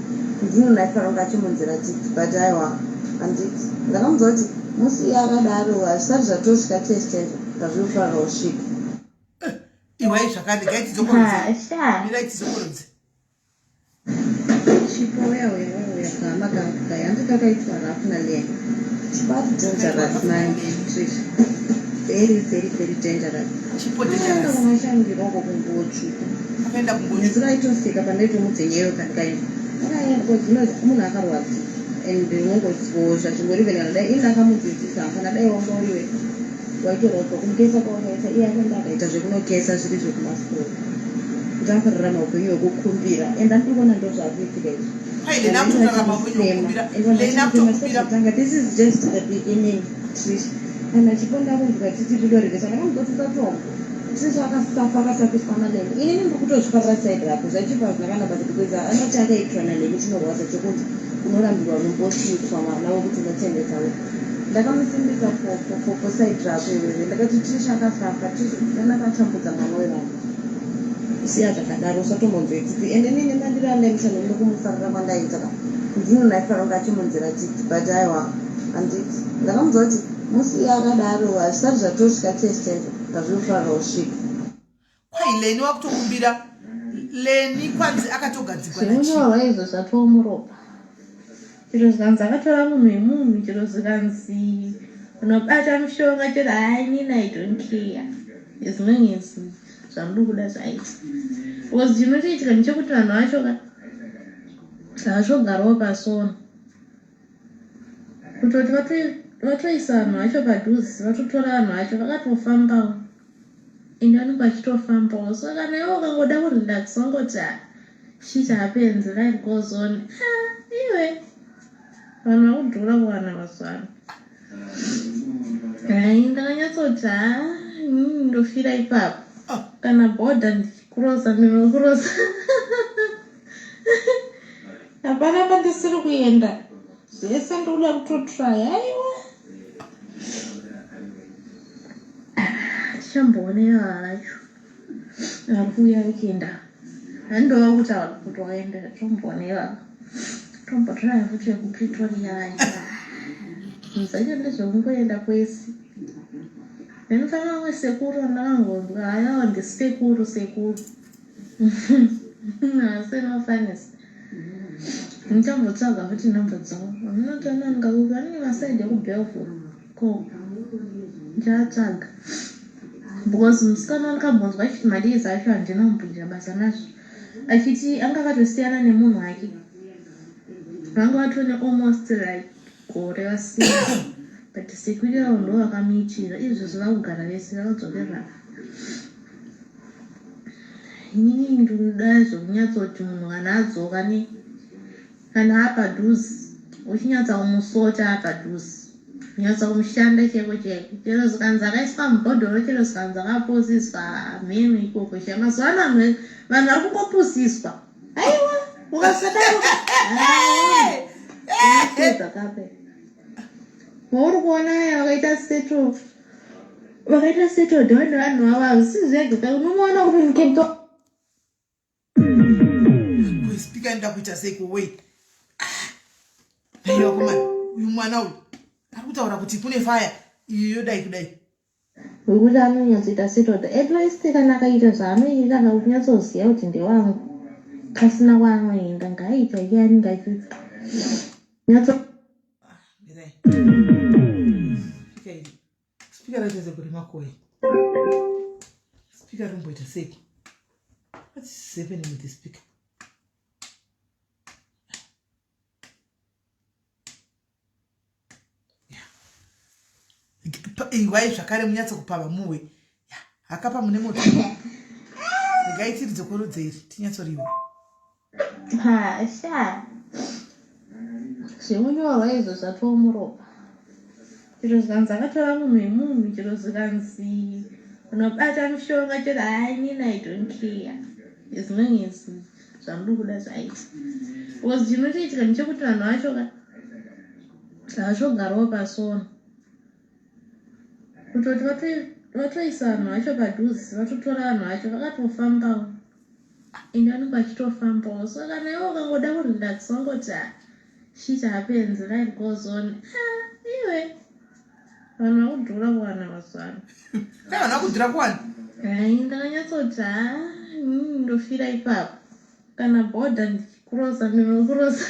ndinonaifarira kunge achimunzira tsitsi but aiwa handiti ndakamuudza kuti musiye akadaro hazvisati zvatosvika chaizvo chaizvo pazvinofanira kusvika. Eh, iwai zvakare regai tidzokorodze Ha, sha. mirai tidzokorodze Chipo uya uya uya uya gama kangu kaya hanzi kakaitwa rough naLeah. Chipo ari dangerous manje Trish. Very very very dangerous. Chipo Akaenda dangerous. kumashandiro uko kunguwo tsvuku. Akaenda kunguwo tsvuku. Nezuro aitoseka pandaitomudzenyeyo kandikaenda. Akaenda because you know munhu akarwadziwa and unongozivawo zvazvingori even kana dai ini ndakamudzidzisa kana dai wanga uriwe waitorwadziwa kumukesa kwawakaita iye akaenda akaita zvekunokesa zviri zvekumaschool kuti akararama upenyu hwekukumbira and andiri kuona ndozvakuitika izvi Kwai Lena akutorarama upenyu hwekukumbira. Lena akutokumbira. Tanga this is just the beginning Trish and achiponda kunzwa titi ridoregesa ndakamugotsisa tombo Trish akasafa akasafiswa naLeni inini ndiri kutozvifarira side rako zvachipo hazvina kana basa because anoti akaitwa naLeni chinorwadza chokunzi unorambirwa unombosvitswa mwana wekuti unochengeta uyu ndakamusimbisa for for for for side rako iwewe ndakati Trish akasafa Trish akatambudza mwana wevanhu siya zvakadaro usatombonzwe tsitsi ende inini mandiri anemishando nekumufarira kwandaiita ka ndinonaifarira kunge achimunzira tsitsi but aiwa handiti ndakamuudza kuti musiye akadaro hazvisati zvatosvika chaizvo chaizvo pazvinofanira kusvika. Kwai Leni wakutokumbira Leni kwanzi akatogadzikwa naChipo. Zvekunyorwa izvo zvatoo muropa. Chero zvikanzi akatora munhu wemunhu chero zvikanzi unobata mushonga chero haa inini I don't care as long as zvandiri kuda zvaita because chinotoitika ndechekuti vanhu vacho ka havazogarawo pasona kutoti vatoisa vanhu vacho padhuze vatotora vanhu vacho vakatofambawo ende vanenge vachitofambawo so kana iwe ukangoda kurelax wangoti ah, shit happens life goes on ah, iwe vanhu vakudhura kuwana mazuva ano hai ndakanyatsoti ha ah, ndofira ipapo ah. kana bhodha ndichikurosa ndinokurosa hapana pandisiri kuenda zvese ndikuda kutotry aiwa tichamboonera vacho vari kuuya kuenda handova kutaura kuti waenda tomboonera tombotraya futi yekupretoria vacho zvacho ndezvekungoenda kwese ndinofanira vamwe sekuru vandakangonzwa hayawa ndisekuru sekuru asi mafanisi ndichambotsvaga futi number dzavo vanotananga kupi vanenge masaidi ekubelville ko ndichatsvaga because musikana wandikambonzwa achiti madays acho handina kumboita basa nazvo achiti anga akatosiyana nemunhu wake vanga vatone almost like gore vasiyana but sekuru avo ndo vakamuitira izvozvo vakugara vese vakadzokerana Inini ndinoda zvekunyatsoti munhu kana adzoka ne kana apadhuze uchinyatsa kumusota apadhuze kunyatsa kumushanda chaiko chaiko chero zvikanzi akaiswa mubhodhoro chero zvikanzi akapusiswa mheno ikoko sha mazuva ano vanhu vanhu vari kungopusiswa aiwa ukasadaro kape wauri kuona aya vakaita seto vakaita settled down vanhu vavo hazvisi zvega ka unomuona kuti mucape kuspika inoda kuita seiko wei aiwa komana uyu mwana uyu ari kutaura kuti kune faya iyo yodai kudai wekuti anonyatsoita settled at least kana akaita zvaanoita kana kunyatsoziva kuti ndewangu pasina kwaanoenda ngaaita iye anenge achiita nyatso Speaker raita sekuri makoi. Speaker romboita seiko? What's happening with the speaker? Iwai zvakare munyatso kupava muwe. Hakapa mune moto. Regai tiri dzokorodze iri tinyatsoriwa. Ha, sha. Zvekunyorwa izvo zvatoo muropa. Chero zvikanzi akatora munhu wemunhu, chero zvikanzi unobata mushonga, chero hainini, I don't care as long as zvandiri kuda zvaita, because chinotoitika ndechekuti vanhu vacho ka havachogarawo pasona. Kutoti vatoisa vanhu vacho padhuze, vatotora vanhu vacho vakatofambawo, ende vanenge vachitofambawo. So kana iwe ukangoda kurelax, wangoti, "Ah, shit happens, life goes on." Ah, iwe, vanhu vakudhura kuwana mazuva ano. Kai, vanhu vakudhura kuwana. Hai, ndakanyatsoti, ha, ndofira ipapo. Kana bhodha ndichikurosa, ndinokurosa.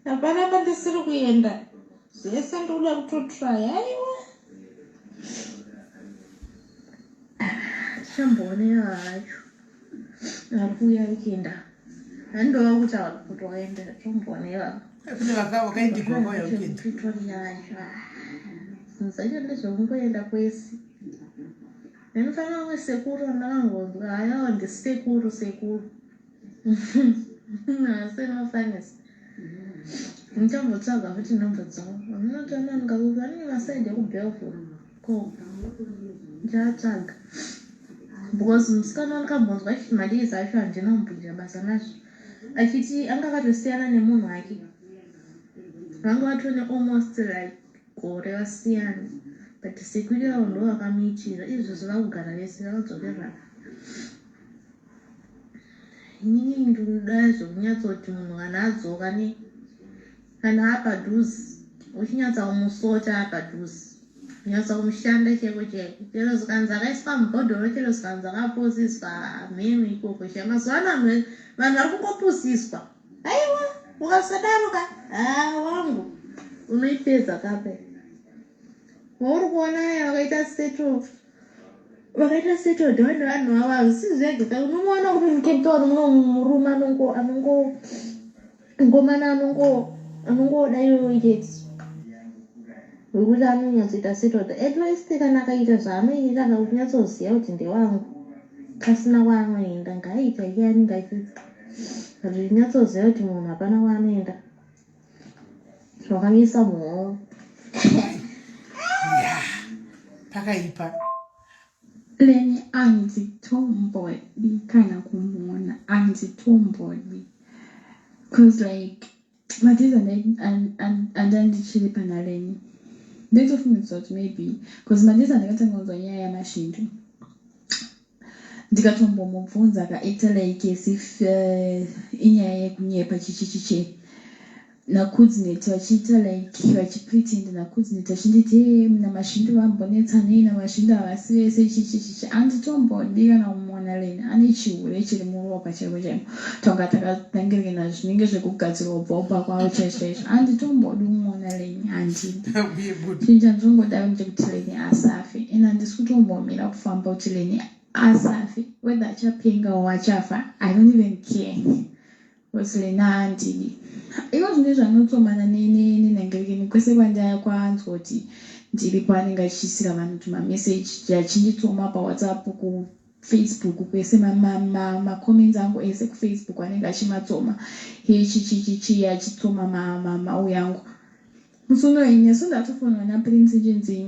Hapana pandisiri kuenda, zvese ndikuda kutotry. Aiwa, tichamboonera hacho vari kuuya weekend. Handova kuti avari kuti waenda, tomboonera. Kune vakaindigwa vakauya weekend. Pretoria vacho, zvinhu zvacho ndezvekungoenda kwese. Ndinofanira vamwe sekuru vandakangonzwa, hayawa, ndisekuru, sekuru asemafanisi. Ndichambotsvaga futi nhamba dzavo. Vanotama ngakupi, vanenge masaidi ekuBelville ko, ndichatsvaga, because musikana wandakambonzwa achiti madays acho handina kumboita basa nazvo, achiti anga akatosiyana nemunhu wake, vanga vatone almost like gore vasiyana, but sekuru avo ndo vakamuitira izvozvo, vakugara vese, vakadzokerana. Inini ndinoda zvekunyatsoti munhu kana adzoka ne kana apadhuze, uchinyatsa kumusota apadhuze, kunyatsa kumushanda chaiko chaiko. Chero zikanzi akaiswa mubhodhoro, chero zikanzi akapusiswa, mhenu ikoko sha. Mazuva ano vanhu vari kungopusiswa. Aiwa, ukasadaro ka, ha, wangu, unoipedza kape wauri kuona aya vakaita settle, vakaita settle down. Vanhu ava hazvisi zvega ka. Unomuona kuti muCape Town muno murume anongo ngomana anongoda iyoyo chete, wekuti anonyatsoita settled. At least kana akaita zvaanoita, kana kunyatsoziva kuti ndewangu, pasina kwaanoenda, ngaaita iye anenge achiita, but nyatsoziva kuti munhu hapana kwaanoenda, wakamisa muhoro. Ya, pakaipa. Leni anditombodi kana kumuona, anditombodi, 'cause like madays andandichiri pana Leni, ndaitofungidzwa kuti maybe, 'cause madays andakatanga kunzwa nyaya yaMashindu, ndikatombomubvunza, akaita like as if inyaya yekunyepa, chichichiche naKudzinet, vachiita like vachipretend naKudzinet, vachinditi, "E, naMashindu vambonetsanei, naMashindu havasi vese," chichichichi. Handitombodi kana kumuona. Leni ane chihure chiri muropa chaiko chaiko, tonga takanangirina zvinenge zvekugadzirwa bvobva kwavo chaizvo chaizvo. Handitombodi kumuona Leni, handidi. Uye good. Chinhu chandinongoda ndechekuti Leni asafe, and handisi kutombomira kufamba kuti Leni asafe. Whether achapenga or achafa, I don't even care, because Leni handidi. Iko zvine zvanotsomana nenhangerekeni kwese kwandaya, kwanzwa kuti ndiripo, anenge achiisira vanhu tumameseji, achinditsoma paWhatsApp, kuFacebook kwese, macomments angu ese kuFacebook anenge achimatsoma, hechichichichi, achitsoma mauya angu. Musi unoyi nesu ndatofonwa naPrince, chinzi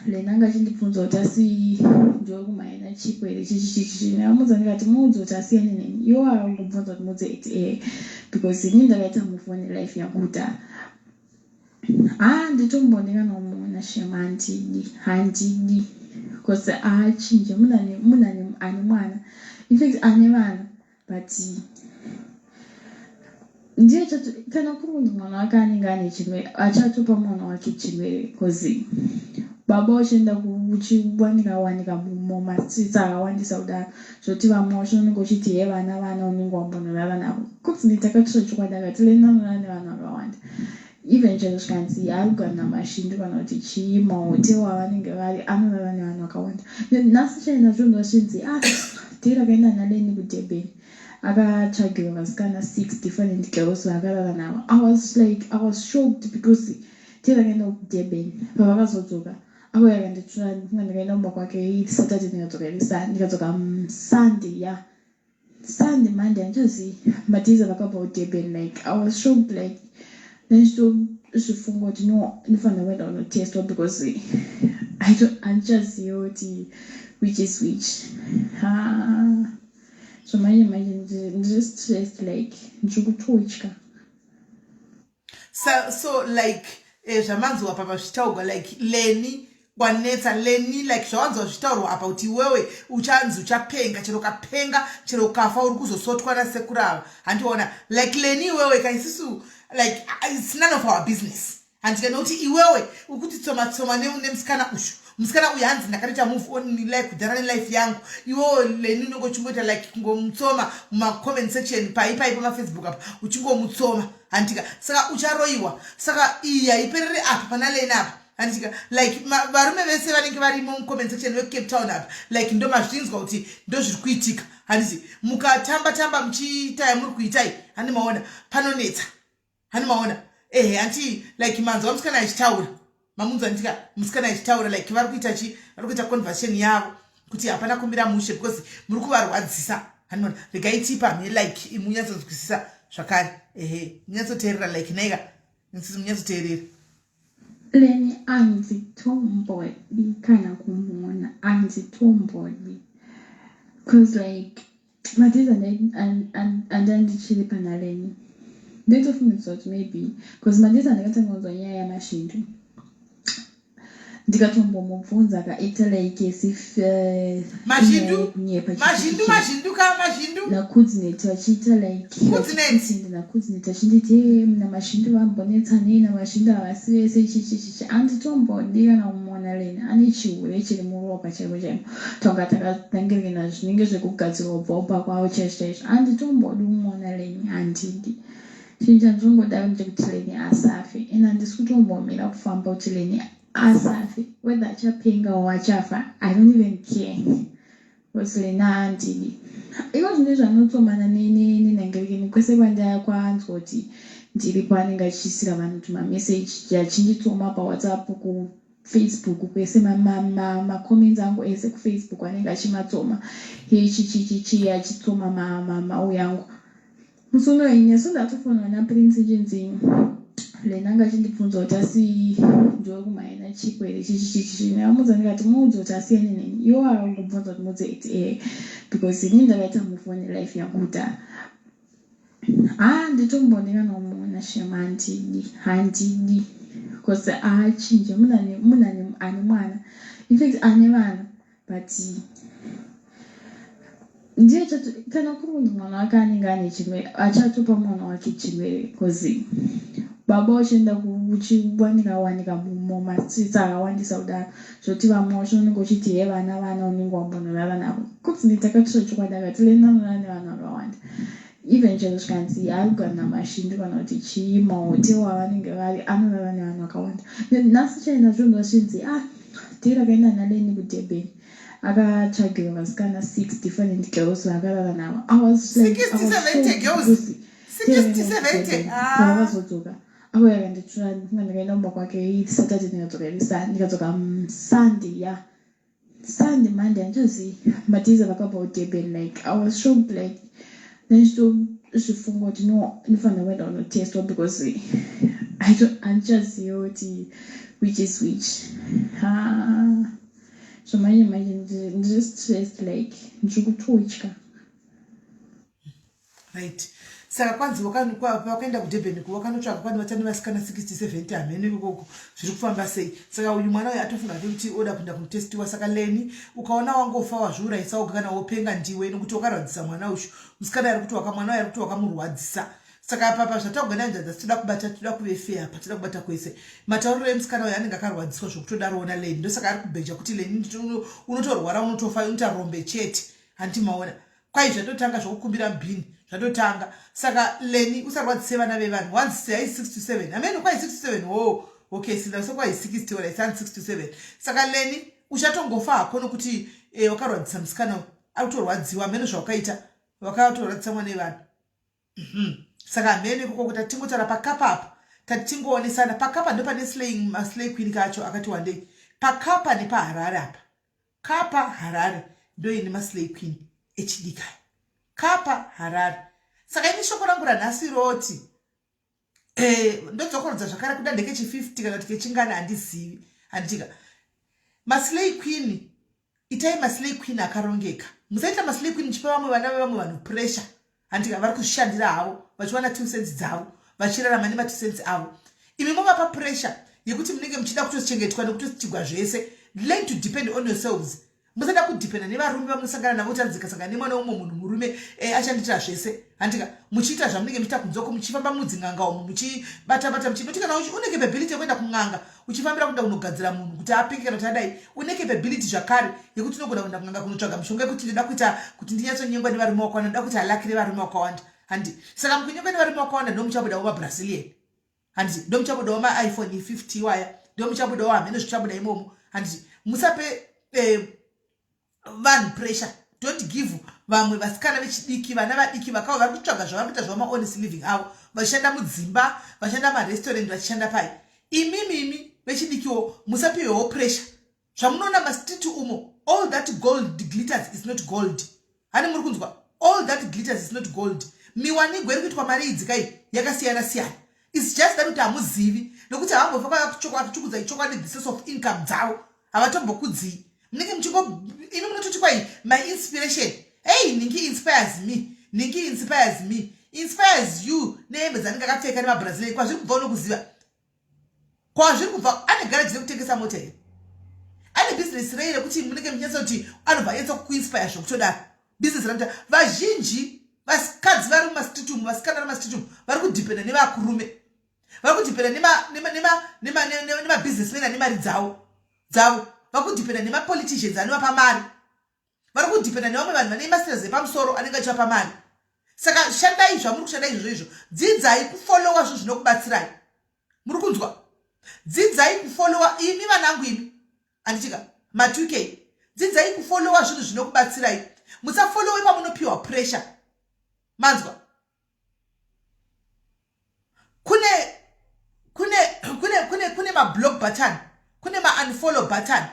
Lena anga achindibvunza kuti asi ndiwe kumhaina chipo here, chichichichi. Ndakamudza ndikati, "Muudze kuti asiyane neni." Iwo akangobvunza kuti muudze iti ehe, because ini ndakaita move on nelife yangu kudhara. Ha, nditomboni kana kumuona shema, handidi, handidi, because haachinje. Munhu ane mwana, in fact ane vana, but ndiye kana kuri kunzi mwana wake anenge ane chirwere, achatopa mwana wake chirwere, because baba uchienda uchiwanika wanika mumastreets akawandisa kudaro, zvoti vamwe vacho unenge uchiti, "He, vana, vana," unenge wambonorara navo. Kuti takatora chokwadi, akati Lena anorara nevanhu vakawanda. Even chero zvikanzi ari kugara naMashindu kana kuti chii, mahotel avanenge vari, anorara nevanhu vakawanda. Nhasi chaina zvonzwa zvinzi, ah, dei rakaenda naLeni kuDurban, akatsvagirwa vasikana, six different girls vaakarara navo. I was like, I was shocked, because dei rakaenda kuDurban, pavakazodzoka auya akanditora, ndifunga ndakaenda kumba kwake iri Saturday, ndikadzoka iri, ndikadzoka Sunday, ya, Sunday, Monday, handichazivi madays avakabva kuDurban. Like, I was shocked, like Zvifunga kuti no, ndinofanira kuenda kunotestwa because handichaziva kuti which is which. Ha, so manje manje ndiri stressed, like ndiri kutotya. So like zvamanzwa papa zvichitaurwa, like Leni kwanetsa Leni, like zvawanzwa zvichitaurwa apa kuti iwewe uchanzi uchapenga, chero ukapenga, chero ukafa, uri kuzosotwa nasekurava. Handiona like Leni iwewe kaisisu, like it's none of our business, handika? Nokuti iwewe uri kuti tsoma tsoma nemusikana uyu. Musikana uyu hanzi ndakatoita move on life kudhara nelife yangu. Iwewe Leni unenge uchingoita like kungomutsoma mumacomment section pai pai pamafacebook apa, uchingomutsoma, handika? Saka ucharoyiwa. Saka iyi haipereri apa pana Leni apa, handika? Like varume vese vanenge varimo mucomment section vekuCape Town apa, like ndo mazvinzwa kuti ndo zviri kuitika, handiti? Mukatamba tamba muchiita yamuri kuitai, handi maona panonetsa? Handi maona? Ehe, hanti like manzwa musikana achitaura, mamunzwa ndika musikana achitaura, like vari kuita chi, vari kuita conversation yavo kuti hapana kumira mushe because muri kuvarwadzisa, handiona? Regai tipa like munyatsonzwisisa zvakare. Ehe, munyatsoteerera, like naika munyatsoteerera. Leni handitombodi kana kumuona, handitombodi, cause like madays andandichiri pana Leni, ndoitofungidzwa kuti maybe because madays andakatanga kunzwa nyaya yaMashindu, ndikatombomubvunza, akaita like as if Mazhindu? Kunyepa. Mazhindu, mazhindu ka, mazhindu. Nakudzinet vachiita like Kudzinet. Nakudzinet achinditi, "Eh, naMashindu vambonetsanei, naMashindu havasi vese, chichichichi." Handitombodi kana kumuona. Leni ane chihure chiri muropa chaimo chaimo, tonga takanangirina zvinenge zvekugadzirwa bvaubva kwavo chaizvo chaizvo. Handitombodi kumuona Leni, handidi. Chinhu chandinongoda ndechekuti Leni asafe, and handisi kutombomira kufamba kuti Leni asafe. Whether achapenga or achafa, I don't even care because Leni handidi. Iko zvine zvanotsomana nenhangerekeni kwese kwandaya, kwanzwa kuti ndiripo, anenge achiisira vanhu tumameseji, achinditsoma paWhatsApp, kuFacebook kwese, macomments angu ese kuFacebook anenge achimatsoma, chichichichi, achitsoma mauya angu. Musi unoyi nesu ndatofonwa naPrince, chinzi Lena anga achindibvunza kuti asi ndiwe kumhaina chipo here, chichichichi. Ndakamudza ndikati muudze kuti asiyane neni. Iwo akangobvunza kuti muudze iti ehe, because inini ndakaita move on nelife yangu kudhara. Ha, nditomboni kana kumuona shema, handidi, handidi, because haachinje. Munhu ane mwana, in fact ane vana, but ndiye kana kuri kunzi mwana wake anenge ane chirwere, achatopa mwana wake chirwere, because baba uchienda uchiwanika wanika mumastreets akawandisa kudaro, zvoti vamwe vacho unenge uchiti he, vana vana unenge wambonorara navo. Kuti takatora chokwadi, akati Leni anorara nevanhu vakawanda. Even chero zvikanzi ari kugara naMashindu kana kuti chii, mahotel avanenge vari, anorara nevanhu vakawanda. Nhasi chaina zvonzwa zvinzi, ah, day rakaenda naLeni kuDurban, akatsvagirwa vasikana, six different girls vaakarara navo. I was like, I was 60, 70 shocked girls. because 60, 70. Ah. Vakazodzoka, auya akanditora. Ndikaenda kumba kwake Saturday, ndikadzoka iri ndikadzoka Sunday, ya Sunday, Monday, handichazivi madays avakabva kuDurban. Like I was shocked, like ndichitozvifunga kuti no, ndinofanira kuenda kunotestwa because handichazivi kuti which is which. Ha, so manje manje ndiri stressed, like ndiri kutotya. Right, saka kwanzi vakaenda kuDurban, vakanotsvaka kwani vatani vasikana 60, 70, hamene ikoko zviri kufamba sei. Saka uyu mwana uyu atofunga ke kuti oda kuenda kunotestiwa. Saka Leni, ukaona wangofa, wazviurayisa woga kana wopenga ndiwe, nokuti wakarwadzisa mwana uyu. Musikana ari kuti mwana uyu ari kuti wakamurwadzisa. Saka papa zvatagona nzadza, tinoda kubata, toda kuve fair apa, toda kubata kwese. Matauriro emusikana uyu, anenge akarwadziswa zvokutodaroona Leni, ndosaka ari kubheja kuti Leni unotorwara, unotofa, unoita rombe chete. Handiti maona kwai zvatotanga zvokukumbira mubhini zvatotanga. Saka Leni, usarwadzise vana vevanhu. Once hai 6 to 7, hameno kwai 6 to 7. Oh, okay, sinda kwai 60 ora isani 6 to 7. Saka Leni, uchatongofa hako nokuti wakarwadzisa musikana uyu, ari kutorwadziwa. Hameno zvawakaita, wakatorwadzisa mwana wevanhu. Saka hameno ikoko kuti tatingotaura pakapa apa, tati tingoonesana pakapa, ndo pane maslay queen kacho akati wandei pakapa nepaHarare apa. Kapa Harare ndoine maslay queen echidikaya, Kapa Harare. Saka ini shoko rangu ranhasi roti Ndodzokorodza zvakare, kuda ndekechi 50 kana kuti kechingani, handizivi, handitika. Maslay queen, itai maslay queen akarongeka. Musaita maslay queen muchipa vamwe vana vevamwe vanhu pressure, handika. Vari kuzvishandira havo, vachiwana 2 cents dzavo, vachirarama nema2 cents avo. Imi movapa pressure yekuti munenge muchida kutochengetwa nekutochigwa zvese. Learn to depend on yourselves. Musada kudhipenda nevarume vamunosangana navo, kuti anzikasangana nemwana umwe munhu murume, achandiitira zvese, handika. Muchiita zvamunenge muchiita kunzoko, muchifamba mudzin'anga umu, muchibatabata, muchinoti kana une capability yekuenda kun'anga, uchifambira kuenda kunogadzira munhu kuti apinge kana kuti adai, une capability zvakare yekuti unogona kuenda kun'anga kunotsvaga mishonga yekuti ndinoda kuita kuti ndinyatsonyengwa nevarume vakawanda, ndoda kuti alakire varume vakawanda, handi. Saka mukunyengwa nevarume vakawanda, ndo muchabudawo maBrazilian, handiti? Ndo muchabudawo maiPhone 50 waya, ndo muchabudawo hamene zvichabuda imomo, handiti? Musape vanhu pressure. Don't give vamwe vasikana vechidiki, vana vadiki vakava vari kutsvaga zvavari kuita zvavo, mahonest living avo, vachishanda mudzimba, vachishanda marestaurant, vachishanda pai. Imimimi vechidikiwo musapiwewo pressure. Zvamunoona mastreet umo, all that gold glitters is not gold. Hani muri kunzwa? All that glitters is not gold. Miwanigwe iri kuitwa mari idzi kai yakasiyana siyana. It's just that kuti hamuzivi, nokuti havambofa vakachukudzai chokwadi. The source of income dzavo havatombokudzii. Munenge muchingo, imi munototi kwai my inspiration, hey, ningi inspires me, ningi inspires me, inspires you nehembe dzanenge akapfeka nemaBrazilian. Kwazviri kubva unokuziva kwazviri kubva. Ane garaji rekutengesa mota here? Ane bhizinesi rei rekuti munenge muchinyatsa kuti anobva anyatsa kukuinspire zvokutodaro? Bhizinesi ramuta vazhinji vasikadzi vari mumastreet umu, vasikana vari mumastreet umu, vari kudhipenda nevakurume, vari kudhipenda nemabusinessmen ane mari dzavo, vari kudhipenda nemapoliticians anovapa mari, vari kudhipenda nevamwe vanhu vane masters epamusoro anenge achivapa mari. Saka shandai zvamuri kushanda izvozvo izvo. Dzidzai kufollowa zvinhu zvinokubatsirai. Muri kunzwa? Dzidzai kufollowa, imi vanangu, imi, handitika, ma2K. Dzidzai kufollowa zvinhu zvinokubatsirai. Musafollowe pamunopiwa pressure. Manzwa? Kune mablock button, kune maunfollow button,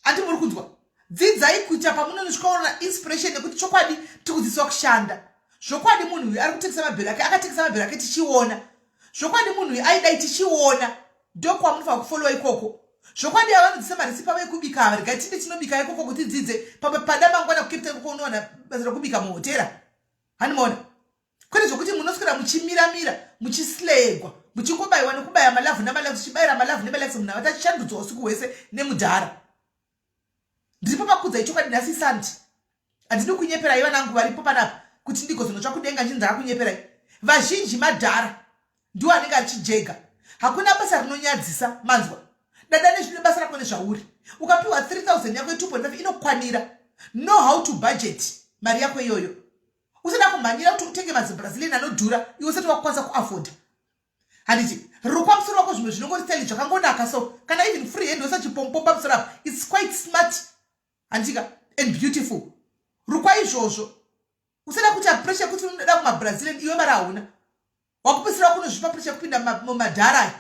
handi? Muri kunzwa? Dzidzai kuita pamunonosvikaona inspiration nekuti chokwadi tiri kudzidziswa kushanda. Zvokwadi munhu uyu ari kutengesa mabhero ake, akatengesa mabhero ake tichiona. Zvokwadi munhu uyu aidai tichiona. Ndokwamunofanira kufollowa ikoko. Zvokwadi avanodzisa marecipe avo ekubika ava, regai tinde tinobika ikoko kuti tidzidze. Pada mangwana kuCape Town ikoko unowana basa rekubika muhotera, handimaona? Kwete zvokuti munoswera muchimiramira, muchislegwa, muchingobayiwa nekubaya malove namalikes, uchibayira malove nemalikes, munhu avati achishandudzwa usiku hwese nemudhara. Ndiripo pakudzai chokwadi nhasi santi. Handidi kunyeperai vanangu varipo panapa kuti ndigozonotsva kudenga nchinzi ndakakunyeperai. Vazhinji madhara ndiwo anenge achijega. Hakuna basa rinonyadzisa, manzwa? Dada nezvine basa rako nezvauri. Ukapiwa 3000 yako ye2.5 inokwanira. Know how to budget mari yako iyoyo. Usada kumhanyira kuti utenge maziBrazilian anodhura iwe usati wakukwanisa kuafforda, handiti? Rukwa musoro wako zvimwe zvinongori style zvakangonaka. So kana even free hand usachipompo pamusoro apa, it's quite smart, handitika, and beautiful. Rukwa izvozvo. Usada kuita pressure yekuti unoda kumaBrazilian iwe mari hauna. Wakupisira kunozvipa pressure yekupinda mumadhara aya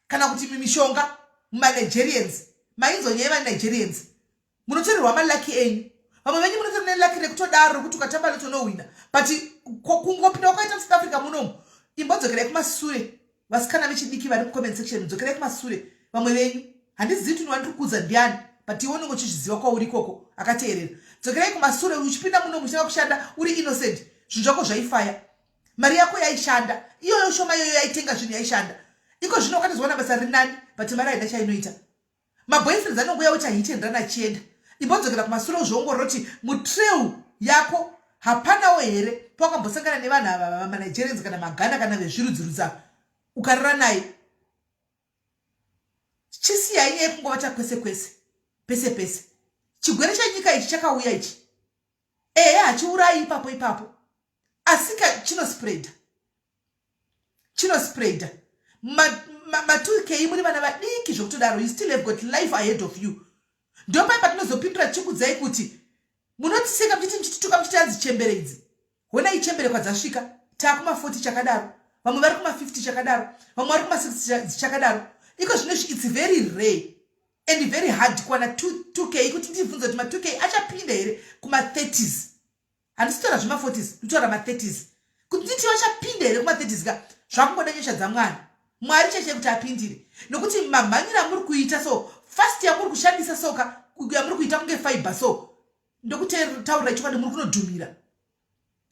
kana kuti mumishonga, mumaNigerians. Mainzwa nyaya yemaNigerians? Munotorerwa malucky enyu. Vamwe venyu munotori nelucky rekutodaro rekuti ukatamba lotto unowina, but kungopinda kwakaita muSouth Africa munomu, imbodzokerai kumasure. Vasikana vechidiki vari mucomment section, dzokerai kumasure. Vamwe venyu handizivi kuti wandiri kuudza ndiani, but iwe unenge uchizviziva kwauri ikoko akateerera. Dzokerai kumasure. Uchipinda munomu uchitanga kushanda uri innocent, zvinhu zvako zvaifaya, mari yako yaishanda iyoyo shoma iyoyo yaitenga zvinhu, yaishanda. Iko zvino wakatozowana basa riri nani, but mari haina chainoita. Maboyfriends anongoya uita hit and run achienda. Imbodzokera kumasure uzviongorora kuti mutrail yako hapanawo here pawakambosangana nevanhu ava, vamaNigerians kana maGhana kana vezvirudzirudzi ava, ukarara naye. Chisiyai nyaya yekungovata kwese kwese, pese pese. Chigwere chenyika ichi chakauya ichi, ehe, hachiurayi ipapo ipapo, asika chinospreada, chinospreada. Ma2K, muri vana vadiki zvokutodaro. You still have got life ahead of you. Ndopai patinozopindura tichikudzai kuti munotiseka muchiti, muchitituka, muchiti hanzi chembere idzi. Honai chembere kwadzasvika. Taakuma40 chakadaro, vamwe vari kuma50 chakadaro, vamwe vari kuma60 chakadaro. Iko zvino izvi it's very rare and very hard kuwana 2K. Kuti ndibvunze kuti ma2K achapinda here kuma30s, handisi kutaura zvema40s, ndikutaura ma30s, kuti nditi vachapinda here kuma30s ka. Zvakungoda nyasha dzaMwari. Mwari chaiye kuti apindire. Nokuti mamhanyiro amuri kuita so, fast yamuri kushandisa so ka, yamuri kuita kunge fiber so. Ndokutaurira chokwadi muri kunodhumira.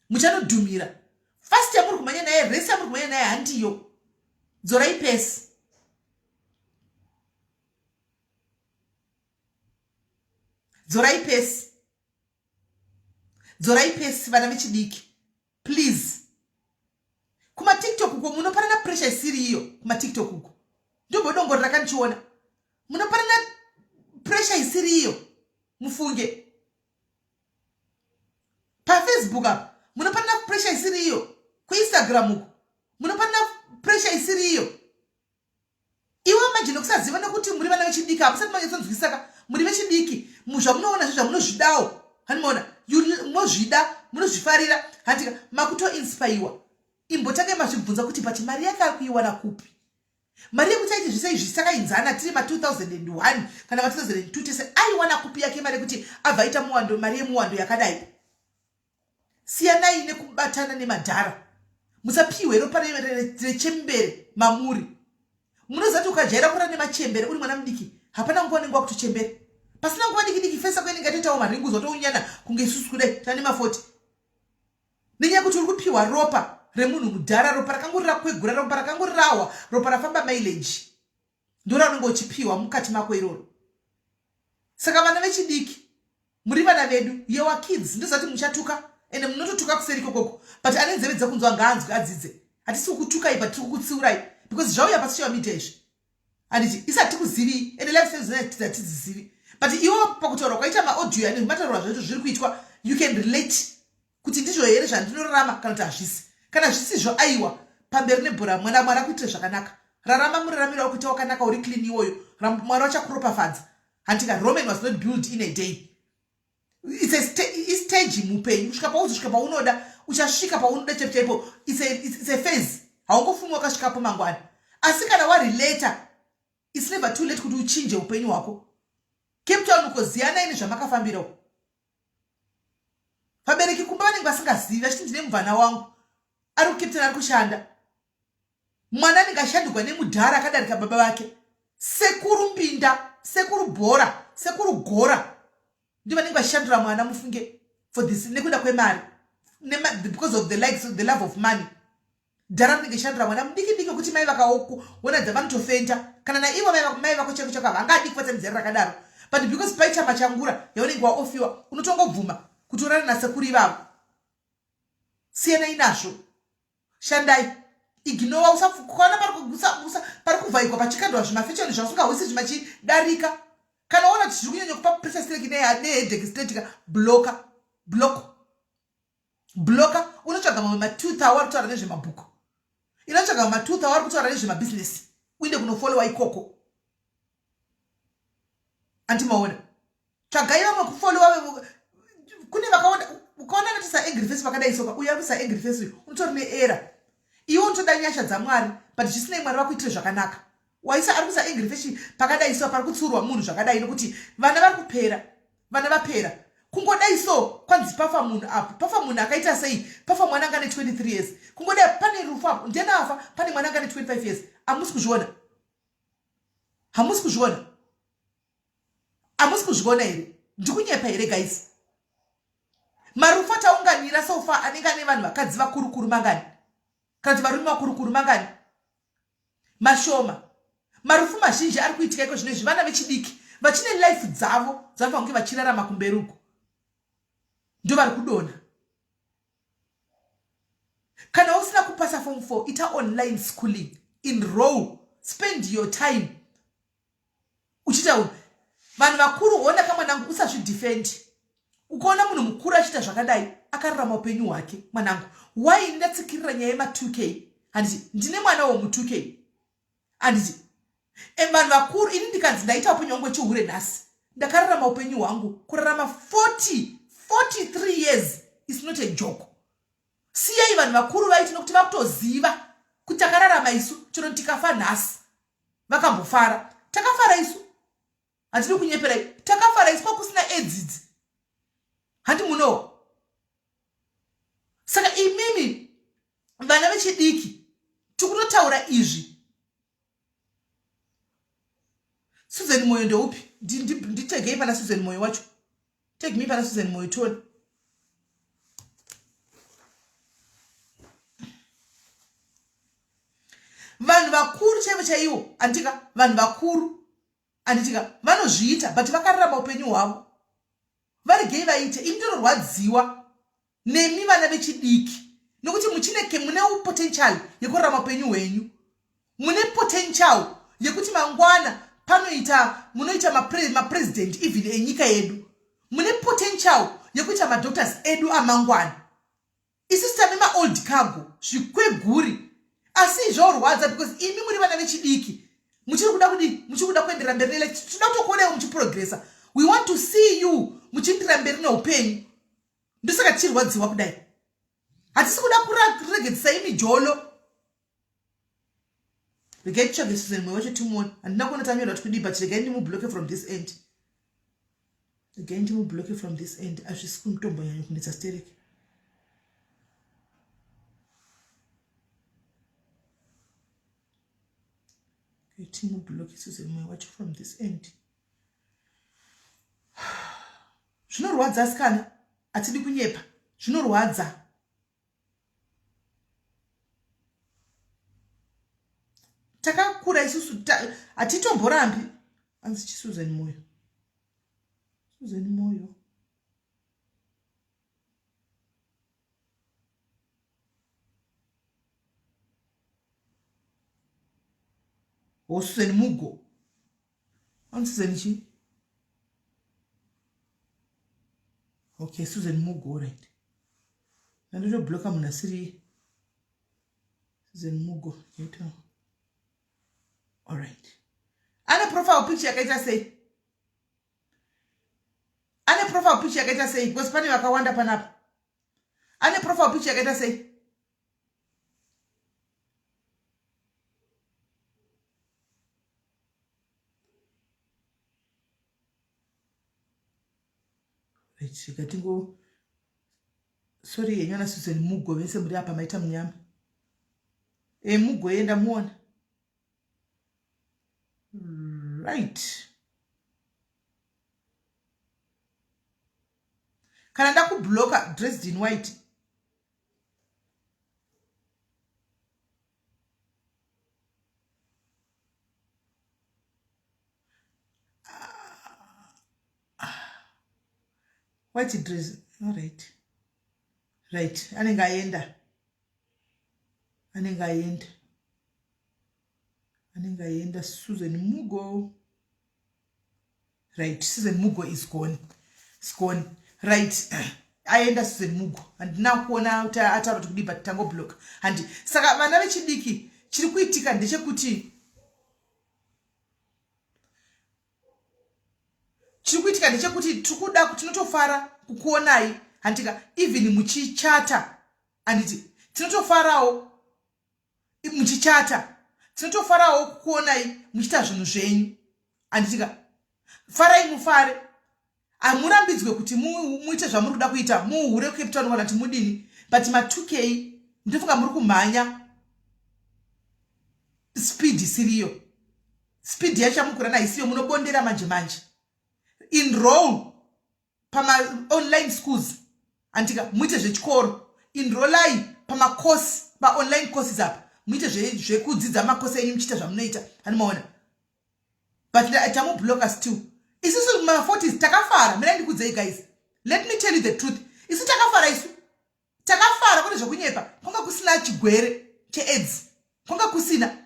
Muchanodhumira. Fast yamuri kumhanya naye, race yamuri kumhanya naye handiyo. Dzorai pesi. Dzorai pesi. Dzorai pesi vana vechidiki. Please. Kuma TikTok uko munopanana pressure isiri iyo kuma TikTok uko. Ndombodongorera kandichiona. Munopanana pressure isiri iyo. Mufunge. PaFacebook apa munopanana pressure isiri iyo. KuInstagram uko munopanana pressure isiri iyo. Iwe manje nokusaziva nekuti muri vana vechidiki hamusati manyatsonzwisisa ka muri vechidiki zvamunoona zve zvamunozvidawo handimaona mozvida munozvifarira handika makutoinspaiwa imbotange mazvibvunza kuti but mari yake ari kuiwana kupi mari yekuti aite zvese izvi takainzana tiri ma 2001 kana ma 2002 tese aiwana kupi yake mari yekuti abva aita muwando mari yemuwando yakadai Siyanai nekubatana nemadhara. Musapiwe ropa rechembere mamuri. Munoziva kuti ukajaira kurara nemachembere uri mwana mudiki hapana nguva unenge wakutochembera. Pasina nguva diki diki fesa kuenenge yatoitawo maringuzi watounyana kunge isusu kudai tane ma40. Nenyaya yekuti uri kupiwa ropa remunhu mudhara ropa rakangori rakwegura ropa rakangori rahwa ropa rafamba mileage ndoraunenge uchipiwa mukati mako iroro. Saka vana vechidiki Muri vana vedu your kids ndozati muchatuka ende munototuka kuseri ikokoko but ane nzeve dzekunzwa ngaanzwe adzidze hatisi kukutukai but tiri kukutsiurai because zvauya pasocial media izvi handiti isi hatikuzivii ende life styles hatidzizivi but iwo pakutaura kwaita maaudio ane mataurwa zvacho zviri kuitwa you can relate kuti ndizvo here zvandinorarama kana kuti hazvisi kana zvisizvo aiwa pamberi nebhora mwana mwari akuitire zvakanaka rarama muraramiro wakuita wakanaka uri clean iwoyo mwari vachakuropafadza handika roman was not built in a day it's a sta istage muupenyu kusvika pauzosvika paunoda uchasvika paunoda chaipo chaipo it's a, it's a phase haungofumi wakasvikapo mangwana asi kana warelata it's never too late kuti uchinje upenyu hwako cape town uko ziyanai nezvamakafambira uko vabereki kumba vanenge vasingazivi vachiti ndine mubvana wangu ari kucape town ari kushanda mwana anenge ashandirwa nemudhara akadarika baba vake sekuru mbinda sekuru bhora sekuru gora ndi vanenge vachishandura mwana mufunge for this nekuda kwemari because of the likes the love of money dhara rinenge shandura mwana mudiki diki wekuti mai vakaona dza vanotofenta kana naivo mai vako chako chako havangadi kubatanidzira rakadaro but because paita machangura yaunenge waofiwa unotongobvuma kuti urare nasekuru ivavo siyanai nazvo shandai ignowa usakuona pari kuvhaigwa pachikandwa zvimafechoni zvausingahwisi zvimachidarika kana waona kuti zviri kunyanya kupa pressure streki nehedheki straight bloka block bloka unotsvaga mamwe matutha awari kutaura nezvemabhuku inotsvaga mamwe matutha awari kutaura nezvemabhizinesi uinde kunofollowa ikoko andimaona tsvagai vamwe kufollowa kune vakaona ukaona anoti saangry face vakadai soka uyo ari kusaangry face uyu unotori neera iwe unotoda nyasha dzamwari but zvisinei mwari vakuitire zvakanaka waisa ari kuisa angry face pakadai so pari kutsiurwa munhu zvakadai nokuti vana vari kupera vana vapera kungodai so kwanzi pafa munhu apo pafa munhu akaita sei pafa mwana anga ne 23 years kungodai pane rufu apo ndiani afa pane mwana anga ne 25 years hamusi kuzviona hamusi kuzviona hamusi kuzviona here ndikunyepa here guys marufu ataunganira so far anenge ane vanhu vakadzi vakurukuru mangani kana kuti varume vakurukuru mangani mashoma marufu mazhinji ari kuitika iko zvino izvi vana vechidiki vachine life dzavo dzavanofanira kunge vachirarama kumberi uko ndovari kudonha kana usina kupasa form 4 ita online schooling enroll spend your time uchiita vanhu vakuru hona kamwanangu usazvidefend ukaona munhu mukuru achiita zvakadai akararama upenyu hwake mwanangu why ndatsikirira nyaya yema 2k handiti ndine mwana womu 2k handiti e vanhu vakuru ini ndikanzi ndaita upenyu hwangu wechihure nhasi ndakararama upenyu hwangu kurarama 40 43 years is not a joke siyai vanhu vakuru vaiti nokuti vakutoziva kuti takararama isu chero tikafa nhasi vakambofara takafara isu handidi kunyeperai takafara isu kwakusina edzidzi handi munowa saka imimi vana vechidiki kutaura izvi Susan Moyo ndeupi? Nditegei pana Susan Moyo wacho. Take me pana Susan Moyo tione. Vanhu vakuru chaivo chaivo andika vanhu vakuru anditika vanozviita but vakararama upenyu hwavo. Varegei vaite ini ndinorwadziwa nemi vana vechidiki nokuti muchine ke mune potential yekurarama upenyu hwenyu mune potential yekuti mangwana panoita munoita mapresident even enyika yedu mune potential yekuita madoctors edu amangwana isusu tave maold cargo zvikweguri asi zvorwadza because imi muri vana vechidiki muchiri kuda kudii muchiri kuda kuenderera mberi nelife tinoda kutokuonaiwo muchiprogressa we want to see you muchienderera mberi neupenyu ndosaka tichirwadziwa kudai hatisi kuda kuregedzisa imijolo regai titsvage susan mwe wacho timuone handina kuona tanyora kuti kudii but regai ndimubloke from this end regai ndimubloke from this end hazvisi kutombonyanya kunetsa stereki timubloke susan mwe wacho from this end zvinorwadza asikana hatidi kunyepa zvinorwadza takakura isusu hatitomborambi anzi chisusan moyo susan moyo o susan mugo anzi susan chii okay susan mugo right ndandotobloka munhu asiri susan mugo ita alright ane profile picture yakaita sei ane profile picture yakaita sei because pane vakawanda panapa ane profile picture yakaita sei Right, tingo sorry yenyu ana Susan Mugo vese muri apa maita munyama. E Mugo yenda muona. Right. Kana ndakublocker dressed in white white dress alright right anenge aenda anenge aenda anenge aenda susan mugo right susan mugo is gone is gone right aenda susan mugo handina kuona kuti ataura kuti kudii but tangoblock handi saka vana vechidiki chiri kuitika ndechekuti chiri kuitika ndechekuti tikuda tinotofara kukuonai handika even muchichata handiti tinotofarawo muchichata tinotofarawo kukuonai muchiita zvinhu zvenyu handitika farai mufare hamurambidzwe kuti muite zvamuri kuda kuita muhure kucape town kana kuti mudini but ma2k ndofunga muri kumhanya speed isiriyo speed yacho yamukurana haisiyo munobondera manje manje enroll pamaonline schools andika muite zvechikoro enrollai pamacourse paonline courses apa muite zvekudzidza macourse enyu muchiita zvamunoita animaona but tamublocker still isusu maforties takafara mirai ndikudzei guys let me tell you the truth isu takafara isu Takafara kwete zvekunyepa kwanga kusina chigwere cheAIDS kwanga kusina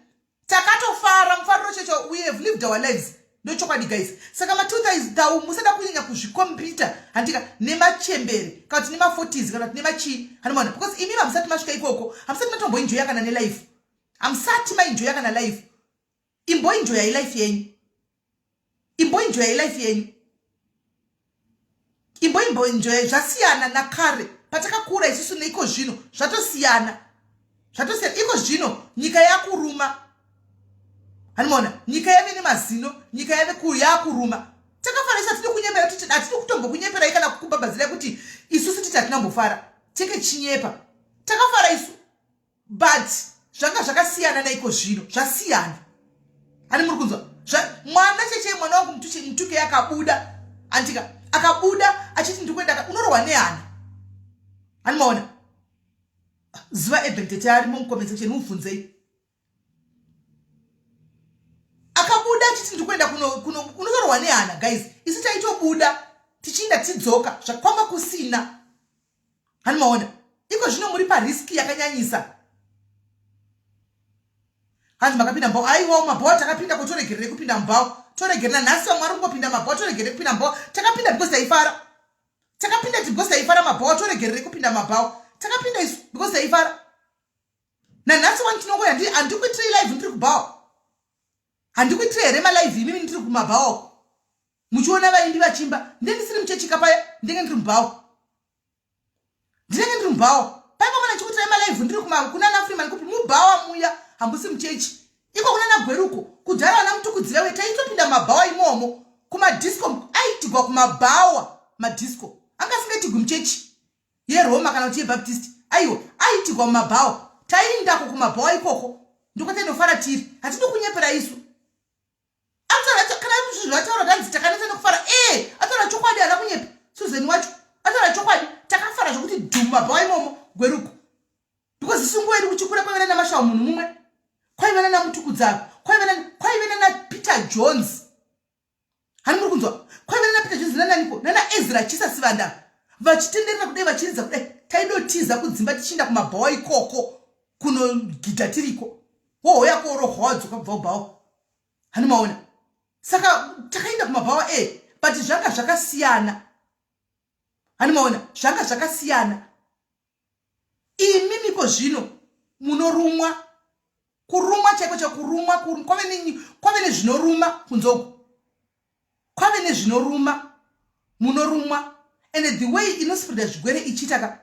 takatofara mufariro checho we have lived our lives ndochokwadi guys saka ma2000 musada kunyanya kuzvikombita handika nemachembere kana kuti nema40s kana kuti nemachii handimaona because imi hamusati masvika ikoko hamusati matomboinjoya kana nelife hamusati mainjoya kana life imboinjoyai life yenyu imboinjoyai life yenyu imboimboinjoyai zvasiyana nakare patakakura isusu neiko zvino zvatosiyana zvatosiyana iko zvino nyika yakuruma hanimona nyika yave nemazino nyika yave yakuruma takafarisa hatidi kunyepera titi hatidi kutombokunyeperai kana kukubhabhadzirai kuti isusu titi hatina mbofara teke chinyepa takafara isu but Zvanga zvakasiyana naiko zvino zvasiyana. Ani muri kunzwa? Mwana cheche mwana wangu mutuke akabuda. Andika akabuda achiti ndiri kuenda unorohwa nehana. Ani maona? Zuva Eben tete arimo mucomment section mubvunzei. Akabuda achiti ndiri kuenda kunorohwa nehana guys. Isu taitobuda tichiinda tichidzoka zvakwanga kusina. Hani maona? Iko zvino muri pariski yakanyanyisa. Hanzi makapinda mubhawa. Aiwa mabhawa takapinda ko toregerere kupinda mubhawa. Toregerera nhasi vamwe vari kungopinda mabhawa toregerere kupinda mubhawa. Takapinda because taifara. Takapinda because taifara mabhawa toregerere kupinda mabhawa. Takapinda isu because taifara. Nanhasi wani tinongoya handikuitirei live ndiri kubhawa. Handikuitirei here malive imimi ndiri kumabhawa uko. Muchiona vaimbi vachimba ndenge ndisiri muchechika paya ndenge ndiri mubhawa. Ndinenge ndiri mubhawa. Paya pamwe ndichikuitirai malive ndiri kunana Freeman kupi mubhawa muya hambusi muchechi. Iko kunana Gweruko kudhara vana Mutukudzi vaiwe taitopinda mumabhawa imomo kumadisco aitigwa kumabhawa madisco anga asingaitigwi muchechi yeRoma kana kuti yeBaptist aiwa aitigwa mumabhawa taiindako kumabhawa ikoko ndokwatainofara tiri hatidi kunyepera isu Ataura kana zvinhu zvataura tanzi takaneta nekufara ee eh, ataura chokwadi haana kunyepa Susan wacho ataura chokwadi takafara zvokuti dhuma bhawa imomo gweruko because isu nguva yedu kuchikura kwaive nana Mashawo munhu mumwe kwaive nana Mutukudzaro kwaive nana kwaive nana Peter Jones hani muri kunzwa kwaive nana Peter Jones nananiko nana Ezra Chisa Sivanda vachitenderera kudai vachiridza kudai taidotiza kudzimba tichiinda kumabhawa ikoko kunogidha tiriko wohoya korohwa wadzoka kubva kubhawa hani maona saka takaenda kumabhawa e eh, but zvanga zvakasiyana hani maona zvanga zvakasiyana imimiko zvino munorumwa kurumwa chaiko chakurumwa kwave nezvinoruma kunze uku kwave nezvinoruma munorumwa and the way inospreada zvigwere ichiita ka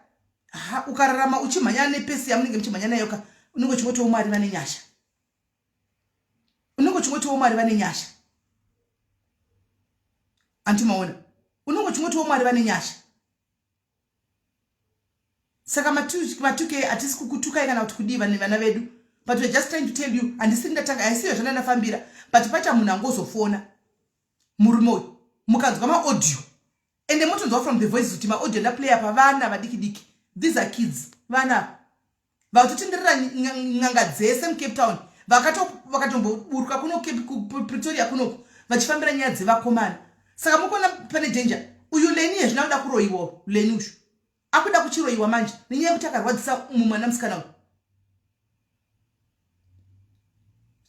ha ukararama uchimhanya nepesi yamunenge muchimhanya nayo ka unenge uchingotiwo mwari vane nyasha unenge uchingotiwo mwari vane nyasha anti maona unenge uchingotiwo mwari vane nyasha saka matuke hatisi kukutukai kana kuti kudii vane vana vedu but weare just trying to tell you handisiri ndatanga haisiyo zvandandafambira but paita munhu angozofona murume uyu mukanzwa maaudio ende motonzwa from the voices kuti maaudio ndaplaya pavana vadiki diki these are kids vana vatotenderera n'anga dzese mucape town vakatomboburuka kuno kupretoria kunoku vachifambira nyaya dzevakomana saka mukuona pane danger uyu leni hezvina kuda kuroyiwa leni uyu akuda kuchiroyiwa manje nenyaya yekuti akarwadzisa mumwana musikana uyu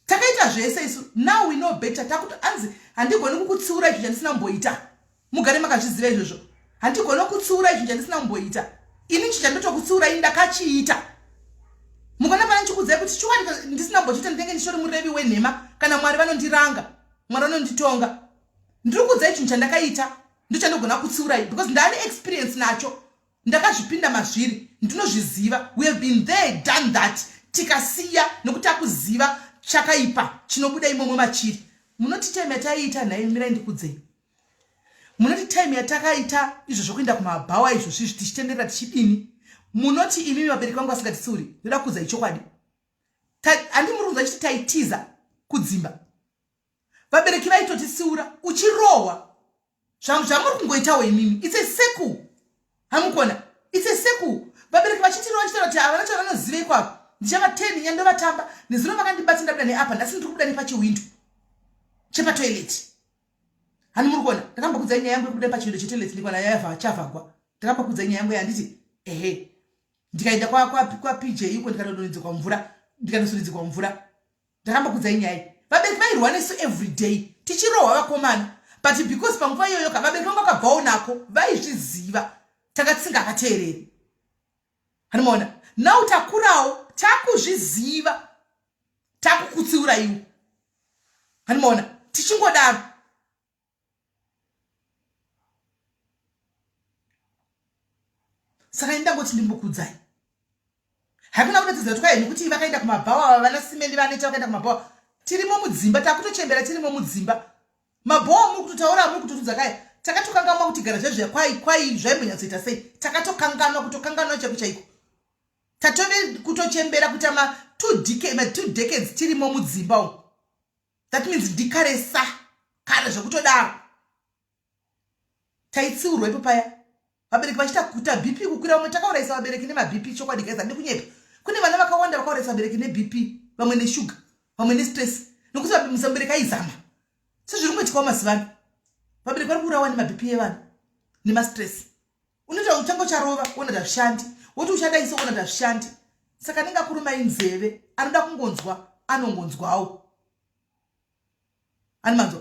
takaita zvese isu now we know better takuti anzi handigoni kukutsiura icho chandisina kumboita mugare makazviziva izvozvo handigoni kutsiura icho chandisina kumboita ini icho chandotokutsiurai ndakachiita mukona pana ndichikuudzai kuti chokwadi ndisina kumbochiita ndinenge ndichitori murevi wenhema kana mwari vanondiranga mwari vanonditonga ndiri kuudzai chinhu chandakaita ndochandogona kutsiurai because ndaane experience nacho ndakazvipinda mazviri ndinozviziva we have been there done that tikasiya nokuti takuziva chakaipa chinobuda imomo machiri munoti time yataiita nhai mirai ndikudzei munoti time yatakaita izvo zvokuenda kumabhawa izvo zvizvi tichitenderera tichidini munoti imimi vabereki vangu vasingatitsuri ndoda kuudzai chokwadi handi muri kunzwa chiti taitiza kudzimba vabereki vaitotitsiura uchirohwa zvamuri kungoitawo imimi its a circle hamukona its a circle vabereki vachitirova vachitaura kuti havana chavanoziva ikwavo ndichava ten nyandovatamba nezuro vakandibata ndabuda neapa ndasi ndiri kubuda nepachiwindo chepatoilet hani muri kuona ndakambokudzai nyaya yangu yekubuda pachiwindo chetoilet ndikwana yavagwa ndakambokudzai nyaya yangu yanditi ehe ndikaenda kwapj iko ndikanodonhedzekwa mvura ndikanosurudzikwa mvura ndakambokudzai nyaya vabereki vairwa nesu every day tichirohwa vakomana but because panguva iyoyo ka vabereki vangu vakabvawo nako vaizviziva tanga tisingavateereri hanimaona now takurawo takuzviziva takukutsiuraiwo hanimaona tichingodaro saka indangoti ndimbokudzai hakuna kuratidza kuti kwai nekuti vakaenda kumabhawa ava vana simeli vaneta vakaenda kumabhawa tirimo mudzimba takutochembera tirimo mudzimba mabhawa muri kutotaura muri kutotudza kaya takatokanganwa kuti gara zvezviya kwai kwai zvaimbonyatsoita sei takatokanganwa kutokanganwa chaiko chaiko. Tatove kutochembera kuita ma 2 decades tirimo mudzimba umu. That means ndikaresa kare zvekutodaro. Taitsiurwa ipo paya vabereki vachiita kuta BP kukwira vamwe takaurayisa vabereki nemaBP chokwadi guys handidi kunyepa. Kune vana vakawanda vakaurayisa vabereki neBP vamwe neshuga vamwe nestress nokuti mubereki aizama sezviri kungoitikawo mazuva ano vabereki vari kuurawa nemaBP evana nemastress. Unoita uchanga ucharova wona kuti hazvishandi woti uchadai so wona kuti hazvishandi. Saka anenge akurumai nzeve anoda kungonzwa anongonzwawo. Animanzwa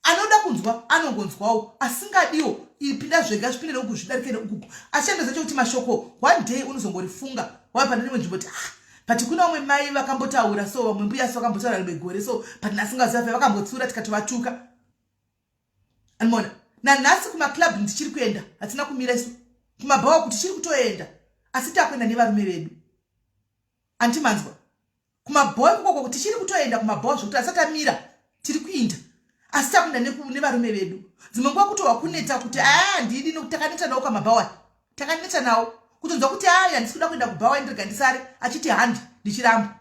anoda kunzwa anongonzwawo asingadiwo ipinda zvega zvipinde neuku zvidarike neukuku. Asi chandoziva chekuti mashoko one day unozongorifunga wava pane rimwe nzvimbo kuti ah but kuna vamwe mai vakambotaura so vamwe mbuya so vakambotaura rimwe gore so but nasingaziva vakambotsiura tikatovatuka. Animona nanhasi kumaclub ndichiri kuenda hatina kumira isu kumabhawa kuti tichiri kutoenda asi takuenda nevarume vedu. Antimanzwa kumabhawa ikoko kuti tichiri kutoenda kumabhawa zvekuti asati amira tiri kuinda asi takuenda nevarume vedu. Dzimwe nguva kutohwa kuneta kuti aa ndidi nokuti takaneta nawo kamabhawa takaneta nawo kutonzwa kuti aya handisi kuda kuenda kubhawa ndirega ndisare achiti handi ndichiramba.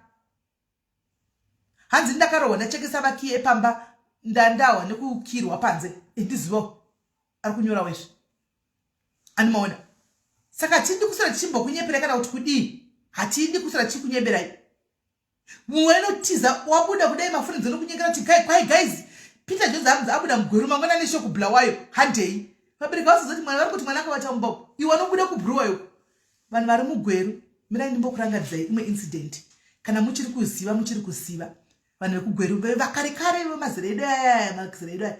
Hanzi ndakarohwa ndachekesa makiyi epamba ndandahwa nekukirwa panze ndizivawo ari kunyora wezve animaona. Saka hatidi kuswera tichimbokunyeperai kana kuti kudii, hatidi kuswera tichikunyeberai. Mumwe anotiza wabuda kudai mafoni dzinokunyengera kuti kwai guys Peter Jones anzi abuda mugweru mangwana nesho kuBulawayo handei. Vabereki vasazoti mwana vari kuti mwana akavata mumba uko iwe anobuda kuBulawayo. Vanhu vari mugweru mirai ndimbokurangaridzai imwe incident kana muchiri kuziva muchiri kuziva vanhu vekugweru vakare kare vemazera edu aya mazera edu aya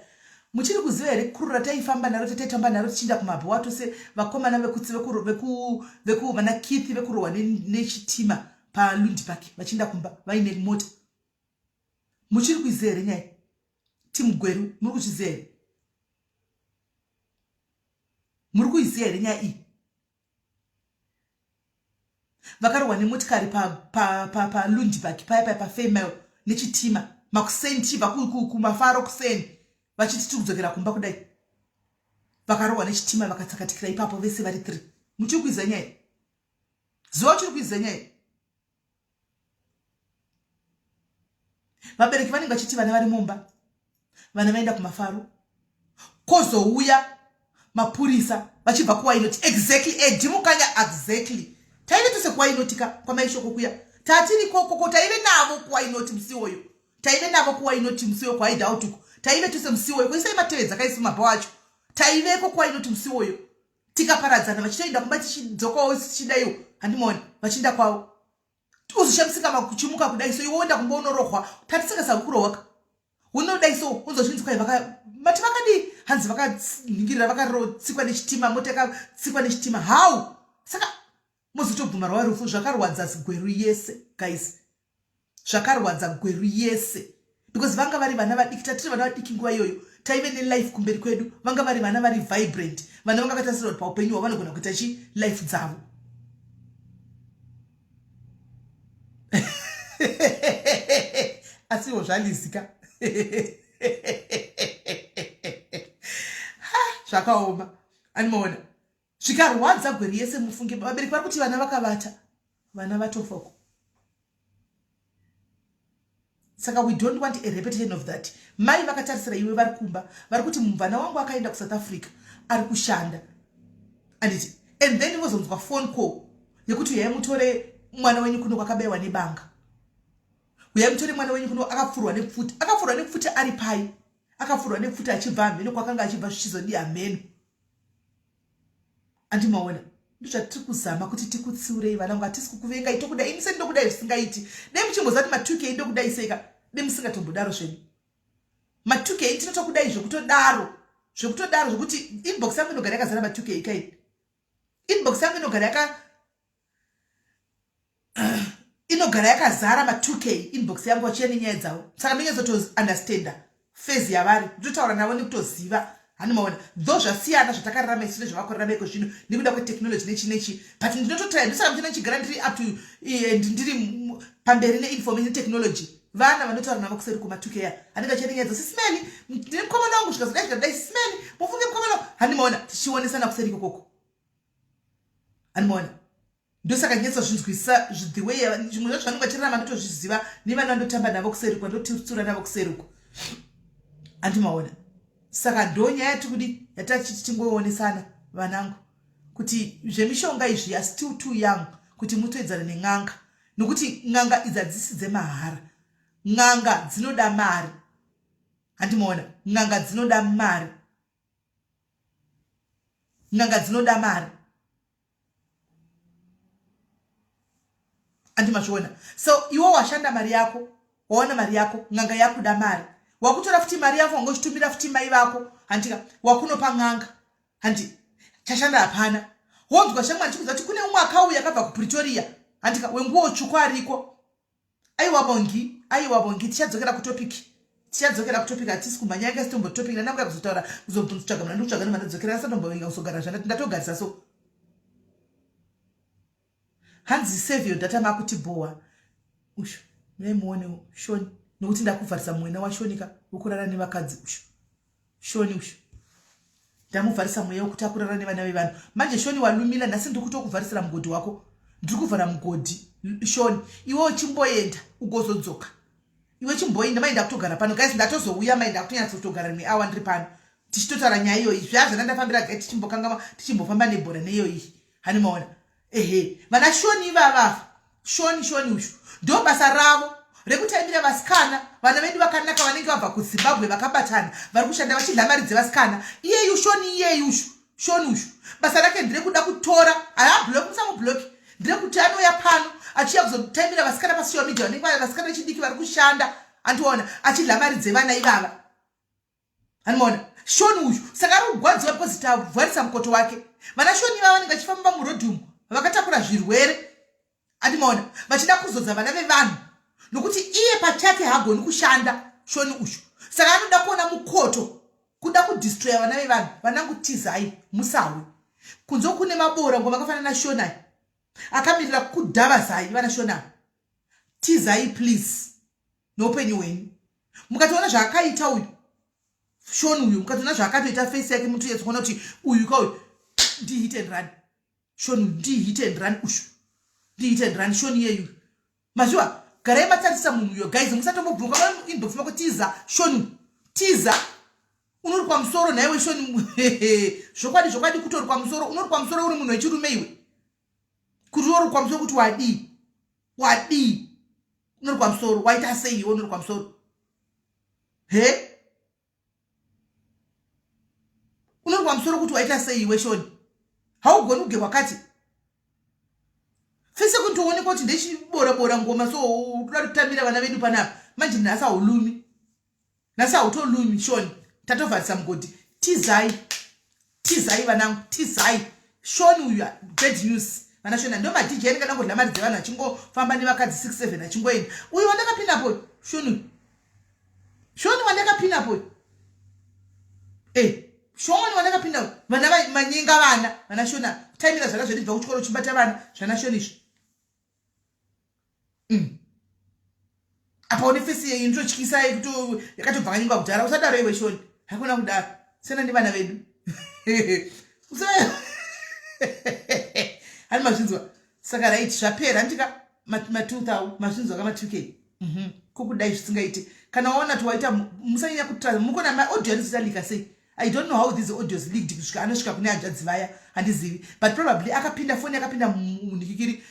muchiri kuziva here kuru rataifamba naro tataitamba naro tichienda kumabhowa tose vakomana vekutsi veku veku vana Keith vekurohwa nechitima paLundi Park vachienda kumba vaine mota. Muchiri kuiziva here nyaya? Team Gweru muri kuzviziva here? Muri kuiziva here nyaya iyi? Vakarohwa nemotikari paLundi Park paya paya pafemale nechitima makuseni tichibva kumafaro kuseni vachiti tiri kudzokera kumba kudai vakarohwa nechitima vakatsakatikira ipapo vese vari 3. Muchiri kuiziva nyaya? Zuva uchiri kuiziva nyaya? Vabereki vanenge vachiti vana vari mumba, vana vaenda kumafaro, kozouya mapurisa vachibva kuwainoti. Exactly Edi Mukanya, exactly. Taive tose kuwainotika kwamaishoko kuya, tatiri kokoko taive navo kuwainoti musi iwoyo, taive navo kuwainoti musi iwoyo kwaidhautuko, taive tose musi iwoyo kuisai matevedza kaisi mabhawa acho, taiveko kuwainoti musi iwoyo tikaparadzana vachitoenda kumba tichidzokawo tichidaiwo handimaona vachienda kwavo uzoshamisika makuchimuka kudai so iwe woenda kumba unorohwa tatisingasavi kurohwaka unodai so unzozvinzi kwai mati vakadii hanzi vakaningirira vakarotsikwa nechitima mota yakatsikwa nechitima how saka mozotobvuma rwava rufu zvakarwadza gweru yese guys zvakarwadza gweru yese because vanga vari vana vadiki tatiri vana vadiki nguva iyoyo taive nelife kumberi kwedu vanga vari vana vari vibrant vana vanga vakatasira kuti paupenyu hwavo vanogona kuita chi life dzavo asiwo zvalizika zvakaoma animaona zvikarwadza gweru yese mufunge vabereki vari kuti vana vakavata vana vatofoko saka we don't want a repetition of that mai vakatarisira iwe vari kumba vari kuti mumvana wangu akaenda kusouth africa ari kushanda anditi and then vozonzwa phone call yekuti uyai mutore mwana wenyu kuno kwakabaiwa nebanga uyai mutore mwana wenyu kuno akapfurwa nepfuti akapfurwa nepfuti ari pai akapfurwa nepfuti achibva hamheno kwakanga achibva zvichizodii hamheno andimaona ndozvatiri kuzama kuti tikutsiurei vana vangu hatisi kukuvengai tokudai ini sendokudai zvisingaiti dai muchimboziva kuti ma2k ndokudai seika dai musingatombodaro zvedu ma2k tinotokudai zvekutodaro zvekutodaro zvekuti inbox yangu inogara yakazara ma2k kai inbox yangu inogara yaka inogara yakazara ma2k inbox yangu vachiya nenyaya dzavo saka ndonyatsotounderstanda phase yavari ndototaura navo nekutoziva hanimaona though zvasiyana zvatakararama isu nezvavakurarama iko zvino nekuda kwetechnology nechi nechi but ndinototry ndosaka muchiona ndichigara ndiri up to eh, ndiri pamberi neinformation technology vana vanotaura navo kuseri kuma2k ya anenge achiya nenyaya dzose simeli ndine mukomana wangu zvikazodai zvikadai simeli mufunge mukomana handimaona tichionesana kuseri ikokoko handimaona. Ndosaka ndinyatsozvinzwisisa the way zvimwe zvacho zvanenge vachirarama ndotozviziva nevana vandotamba navo kuseri uko ndotsura navo kuseri uko. Andimaona. Saka ndonyaya yatikudi yatachiti tingoonesana vanangu kuti zvemishonga izvi are still too young kuti mutoedzana nen'anga nokuti n'anga idzi hadzisi dzemahara. N'anga dzinoda mari. Handimaona. N'anga dzinoda mari. N'anga dzinoda mari. Andi mazviona. So iwe washanda mari yako, wawana mari yako, n'anga yakuda mari. Wakutora futi mari yako wanga uchitumira futi mai vako, handika wakunopa n'anga. Handi chashanda hapana. Wonzwa shamwari chikuudza kuti kune umwe akauya akabva kuPretoria, handika wenguwo tsvuku ariko. Aiwa Bongi, aiwa Bongi, tichadzokera kutopic. Tichadzokera kutopic, hatisi kumhanya yanga isitombo topic. Ndanga kuzotaura kuzotsvaga mwana ndikutsvaga ndobva ndadzokera ndasatombovinga kuzogara zvandati ndatogarisa so. Hanzi save your data makutibhowa. Ushu, mirai muone Shoni nokuti ndakuvharisa mwena waShoni ka wekurara nevakadzi ushu. Shoni ushu. Ndamuvharisa mweya wekuti akurara nevana vevanhu. Manje Shoni walumila nhasi ndiri kutokuvharisira mugodhi wako. Ndiri kuvhara mugodhi Shoni. Iwe uchimboenda ugozodzoka. Iwe chimboenda mai ndakutogara pano guys ndatozouya mai ndakutonyatso-togara rimwe awa ndiri pano. Tichitotaura nyaya iyoyi. Zviya zvandandafambira guys tichimbokangama tichimbofamba nebhora neiyoyi. Hani maona. Ehe, vana Shoni ivava Shoni Shoni uyu ndo basa ravo rekutaimira vasikana vana vedu vakanaka vanenge vabva kuZimbabwe vakabatana vari kushanda vachidla mari dzevasikana. Iyeyu Shoni iyeyu uyu Shoni uyu basa rake nderekuda kutora haablock musamublock nderekuti anouya pano achiuya kuzotaimira vasikana pasocial media vanenge vasikana vechidiki vari kushanda andiona achidla mari dzevana ivava. Anoona Shoni uyu saka ari kugwadziwa because tavharisa mukoto wake. Vana Shoni ivava vanenge vachifamba murodhi umu vakatakura zvirwere. Andimaona vachida kuzodza vana vevanhu nokuti iye pachake haagoni kushanda Shoni uyu. Saka anoda kuona mukoto kuda kudestroya vana vevanhu. Vanangu tizai musawe. Kunze kune mabora ngoma akafanana naShoni aya akamirira kudhavazai vana Shoni ava. Tizai please neupenyu hwenyu. Mukatoona zvaakaita uyu Shoni uyu, mukatoona zvaakatoita face yake mutoyetsa kuona kuti uyu ka uyu ndi hit and run. Shoni uyu ndi hit and run uyu. Ndi hit and run Shoni iyeyu. Mazviwa garai matarisa munhu uyo guys musatombobvunga ma inbox mako tiza Shoni uyu. Tiza. Unorukwa musoro nhaiwe Shoni. Zvokwadi zvokwadi kutorukwa musoro, unorukwa musoro uri munhu wechirume iwe. Kuti unorukwa musoro kuti wadii? Wadii? Unorukwa musoro waita sei iwe unorukwa musoro? He? Unorukwa musoro kuti waita sei iwe Shoni? Haugoni kugerwa kati. Fese kuntoonekwa kuti ndechibora bora ngoma so unoda kutamira vana vedu panapa. Manje nhasi haulumi. Nhasi hautolumi Shoni. Tatovharisa mugodhi. Tizai. Tizai vanangu, tizai. Shoni uyu bad news. Vana Shoni ndo ma DJ anenge anangodla mari dzevanhu achingofamba nevakadzi 6 7 achingoenda. Uyu wandakapinda po Shoni uyu. Shoni wandakapinda po. Eh, Shoni wandakapinda vana manyenga vana, vana Shoni kutaimira zvana zvedu bva kuchikoro chibata vana zvana Shoni izvi. Apa une fesi yeyi inototyisa yekuto yakatobvakanyungwa kudhara. Usadaro iwe Shoni. Hakuna kudaro. Siyana nevana vedu. Hani mazvinzwa. Saka right zvapera handika ma 2000 mazvinzwa ka ma 2k. Kokudai zvisingaite. Kana waona kuti waita musanyanya kutra mukona ma audio anozoita lika sei. I don't know how these audios leaked kusvika anosvika kune hanzvadzi vaya handizivi but probably akapinda foni yakapinda munikikiri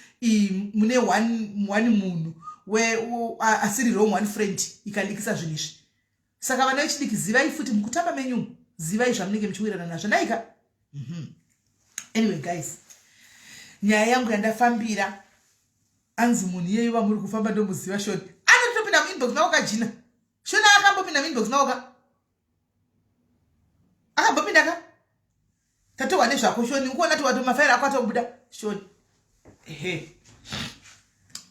mune one munhu asiri wrong one friend ikalikisa zvinhu izvi. Saka vana vechidiki zivai futi mukutamba menyu zivai zvamunenge muchiwirirana nazvo ndaika. Anyway guys, nyaya yangu yandafambira anzi munhu iyeyu vamuri kufamba ndomuziva Shoni anotopinda muinbox mako kajina. Shoni akambopinda muinbox mako ka. Akambopinda ka. Tatohwa nezvako Shoni, ukuona kuti wato mafaira ako atobuda Shoni. Ehe.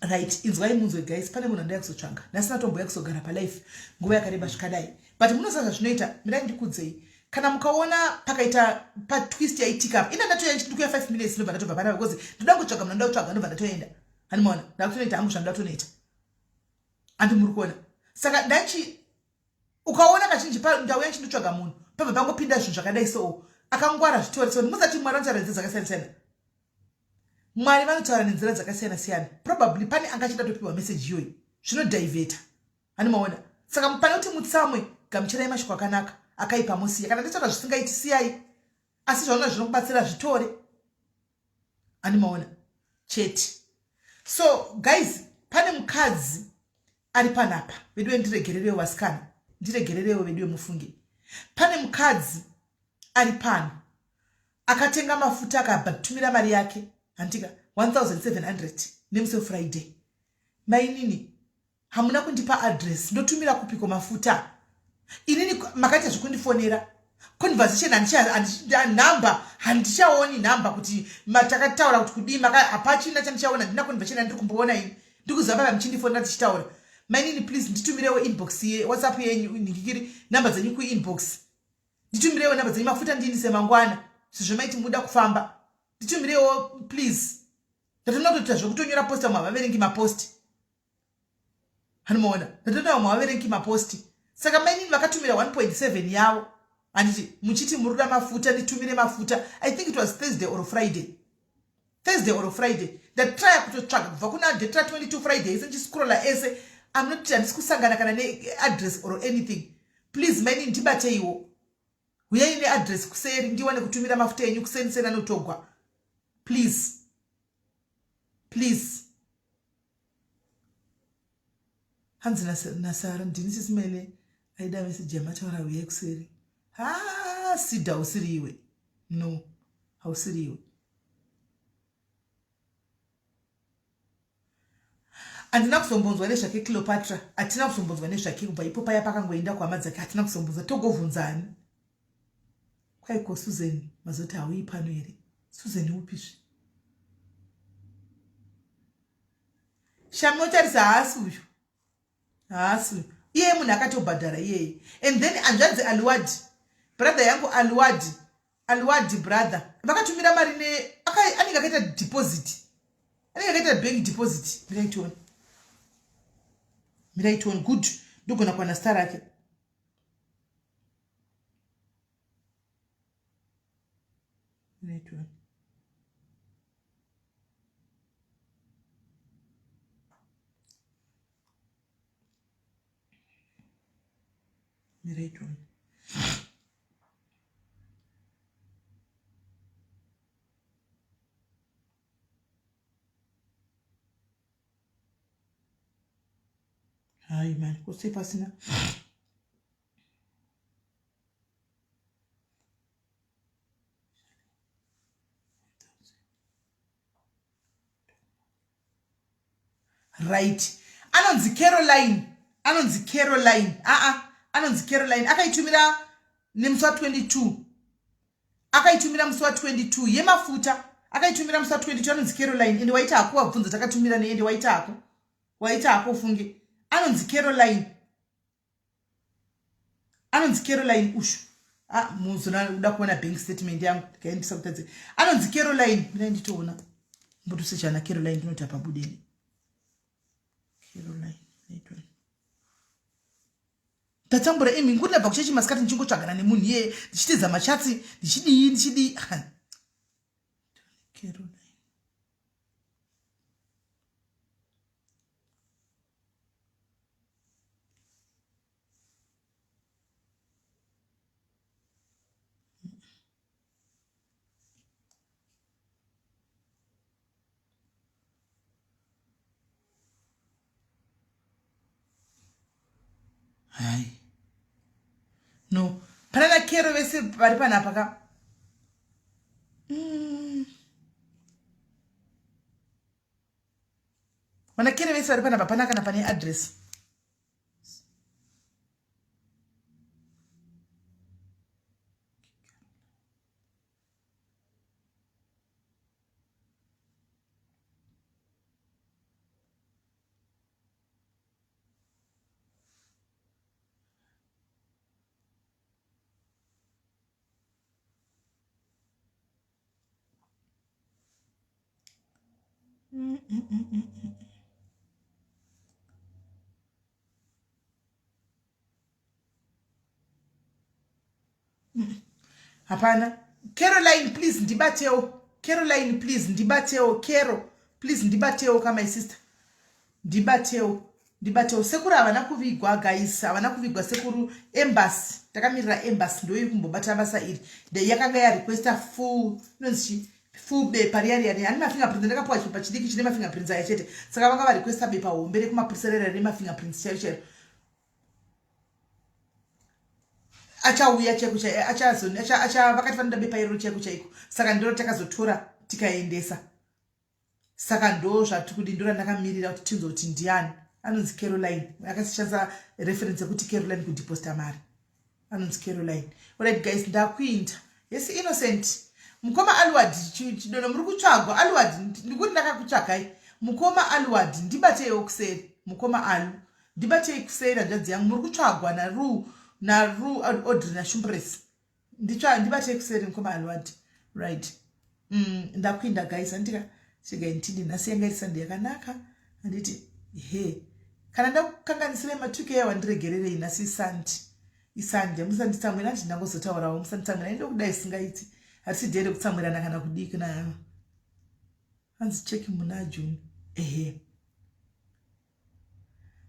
Right, inzwai munzwe guys, pane munhu andaya kuzotsvanga. Nhasi ndatomboya kuzogara palife nguva yakareba zvikadai. But munoziva zvazvinoita, mirai ndikudzei. Kana mukaona pakaita pa twist yaitika apa, ina ndatoya ndikuya 5 minutes ndobva ndatobva panapa because ndoda kutsvaga munhu ndoda kutsvaga ndobva ndatoenda. Hani maona, ndakutonoita hangu zvandoda kutonoita. Andi muri kuona. Saka ndachi ukaona kazhinji ndauya ndichindotsvaga munhu pabva pangopinda zvinhu zvakadai so akangwara zvitori so musati Mwari anotaura nzira dzakasiyana siyana. Mwari vanotaura nenzira dzakasiyana siyana. Probably pane anga achida topiwa message iyoyi. Zvinodivheta. Hani maona? Saka pane kuti mutsamwe, gamuchirai mashoko akanaka, akaipa mosiya. Kana ndataura zvisingaiti siyai. Asi zvaona zvinokubatsira zvitore. Hani maona? Chete. So guys, pane mukadzi ari panapa. Veduwe ndiregererewo vasikana. Ndiregererewo veduwe mufunge. Pane mukadzi ari pano. Akatenga mafuta akabatumira mari yake. Hantika 1700 nemusi weFriday. Mainini hamuna kundipa address ndotumira kupiko mafuta inini makaita zvekundifonera conversation number handichaoni number kuti takataura kuti kudii hapachina chandichaona handina conversation yandiri kumboona ini ndikuziva baba muchindifonera tichitaura mainini please nditumirewo inbox yewhatsapp yenyu nhikikiri number dzenyu kuinbox nditumirewo number dzenyu mafuta ndiindise mangwana sezvo maiti muda kufamba nditumirewo please ndatoona kutoita zvekutonyora posta vamwe havaverengi maposti anomaona ndatoona vamwe havaverengi maposti saka mainini vakatumira 1.7 yavo handiti muchiti muri kuda mafuta nditumire mafuta i think it was thursday or friday thursday or friday ndatraya kutotsvaga kubva kuna date ra 22 friday ese ndichiscrolla ese am not handisi kusangana kana neaddress or anything please mainini ndibateiwo Huyai neaddress kuseri ndiwane kutumira mafuta enyu kuseni seni anotogwa. Please. Please. Hanzi naSara ndini sisimele aida message yamataura huyai kuseri. Ha sida usiri iwe. No. Hausiri iwe. Handina kuzombonzwa nezvake Cleopatra, hatina kuzombonzwa nezvake kubva ipo paya pakangoenda kuhama dzake, hatina kuzombonzwa. Togovhunza ani? Kwaiko Susan mazoti hauyi pano here? Susan upizve? Shami otarisa haasi uyu. Haasi uyu. Iye munhu akatobhadhara iyeye. And then hanzvadzi Aliwadi, brother yangu Aliwadi, Aliwadi brother vakatumira mari ne anenge akaita deposit. Anenge akaita bank deposit. Mirai tione. Mirai tione. Good. Ndogona kuwana star rake. Mirai tione. Mirai tione. Hayi mani, kusei pasina. Right, anonzi Caroline, anonzi Caroline, aa, anonzi Caroline, akaitumira nemusi wa 22, akaitumira musi wa 22 yemafuta, akaitumira musi wa 22, anonzi Caroline, ende waita hako wabvunza takatumira neende waita hako, waita hako ufunge, anonzi Caroline. Anonzi Caroline ushu. Ah, muzona uda kuona bank statement yangu ndikaendesa kutadze. Anonzi Caroline, mina nditoona. Mbotosecha na Caroline ndinoti apa budeni. Caroline, naitwa. Ndatambura imi nguri ndabva kuchechi masikati ndichingotsvagana nemunhu iyeye ndichitiza machatsi ndichidii ndichidii. Caroline. Hai. No. Pana kero vese vari panapa ka. Vana kero vese vari panapa pana kana pane address. Hapana. Caroline, please ndibatewo. Caroline, please ndibatewo. Caro, please ndibatewo ka, my sister, ndibatewo, ndibatewo. Sekuru havana kuvigwa, guys, havana kuvigwa sekuru. Embassy, takamirira embassy, ndoiri kumbobata basa iri. Yakanga yarequesta full, inonzi chi, full bepa riya riya. Hani mafingerprints, ndakapiwa chipepa chidiki chine mafingerprints aya chete. Saka vanga varequesta bepa hombe rekumapurisa rera remafingerprints chairo chairo. Achauya chaiko chaiko, vakati vanoda bepa iroro chaiko chaiko. Saka ndiro takazotora tikaendesa. Saka ndo zvatiri kudi, ndo randakamirira kuti tinzwe kuti ndiani anonzi Caroline akashandisa reference yekuti Caroline kudeposta mari, anonzi Caroline. Alright guys, ndakuinda. Yes, Innocent, mukoma Alward Chidono, muri kutsvagwa. Alward, ndikuti ndakakutsvagai. Mukoma Alward, ndibateiwo kuseri. Mukoma Alu, ndibatei kuseri, hanzvadzi yangu. Muri kutsvagwa naru naru Audrey naShumpres. Ndibatei kuseri, mukoma Alward. Right, ndakuinda guys. Handika chigai nditidi, nhasi yanga iri Sunday yakanaka, handiti? He, kana ndakukanganisirai matuke yawa, ndiregererei. Nhasi iSunday, iSunday, musanditsamwira. Handiti ndangozotaurawo, musanditsamwira. Indokudai singaiti, hatisi dhere kutsamwirana kana kudii. Kuna hanzi cheki muna June. Ehe,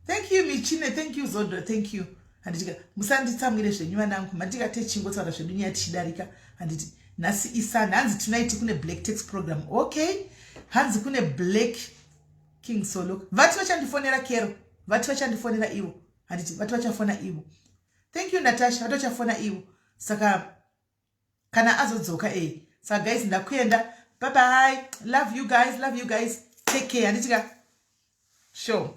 thank you Michine, thank you Zodwa, thank you. Handitika musanditsamwire zvenyu vanangu, mandika techingotaura zvedu nyaya tichidarika, handiti? Nhasi iSunday. Hanzi tonight kune black tax program. Okay, hanzi kune black king solo. Vati vachandifonera kero, vati vachandifonera ivo, handiti? Vati vachafona ivo. Thank you Natasha, vati vachafona ivo. Saka kana azodzoka ei. Saka guys, ndakuenda. Bye bye, love you guys, love you guys, take care, handitika? Sure.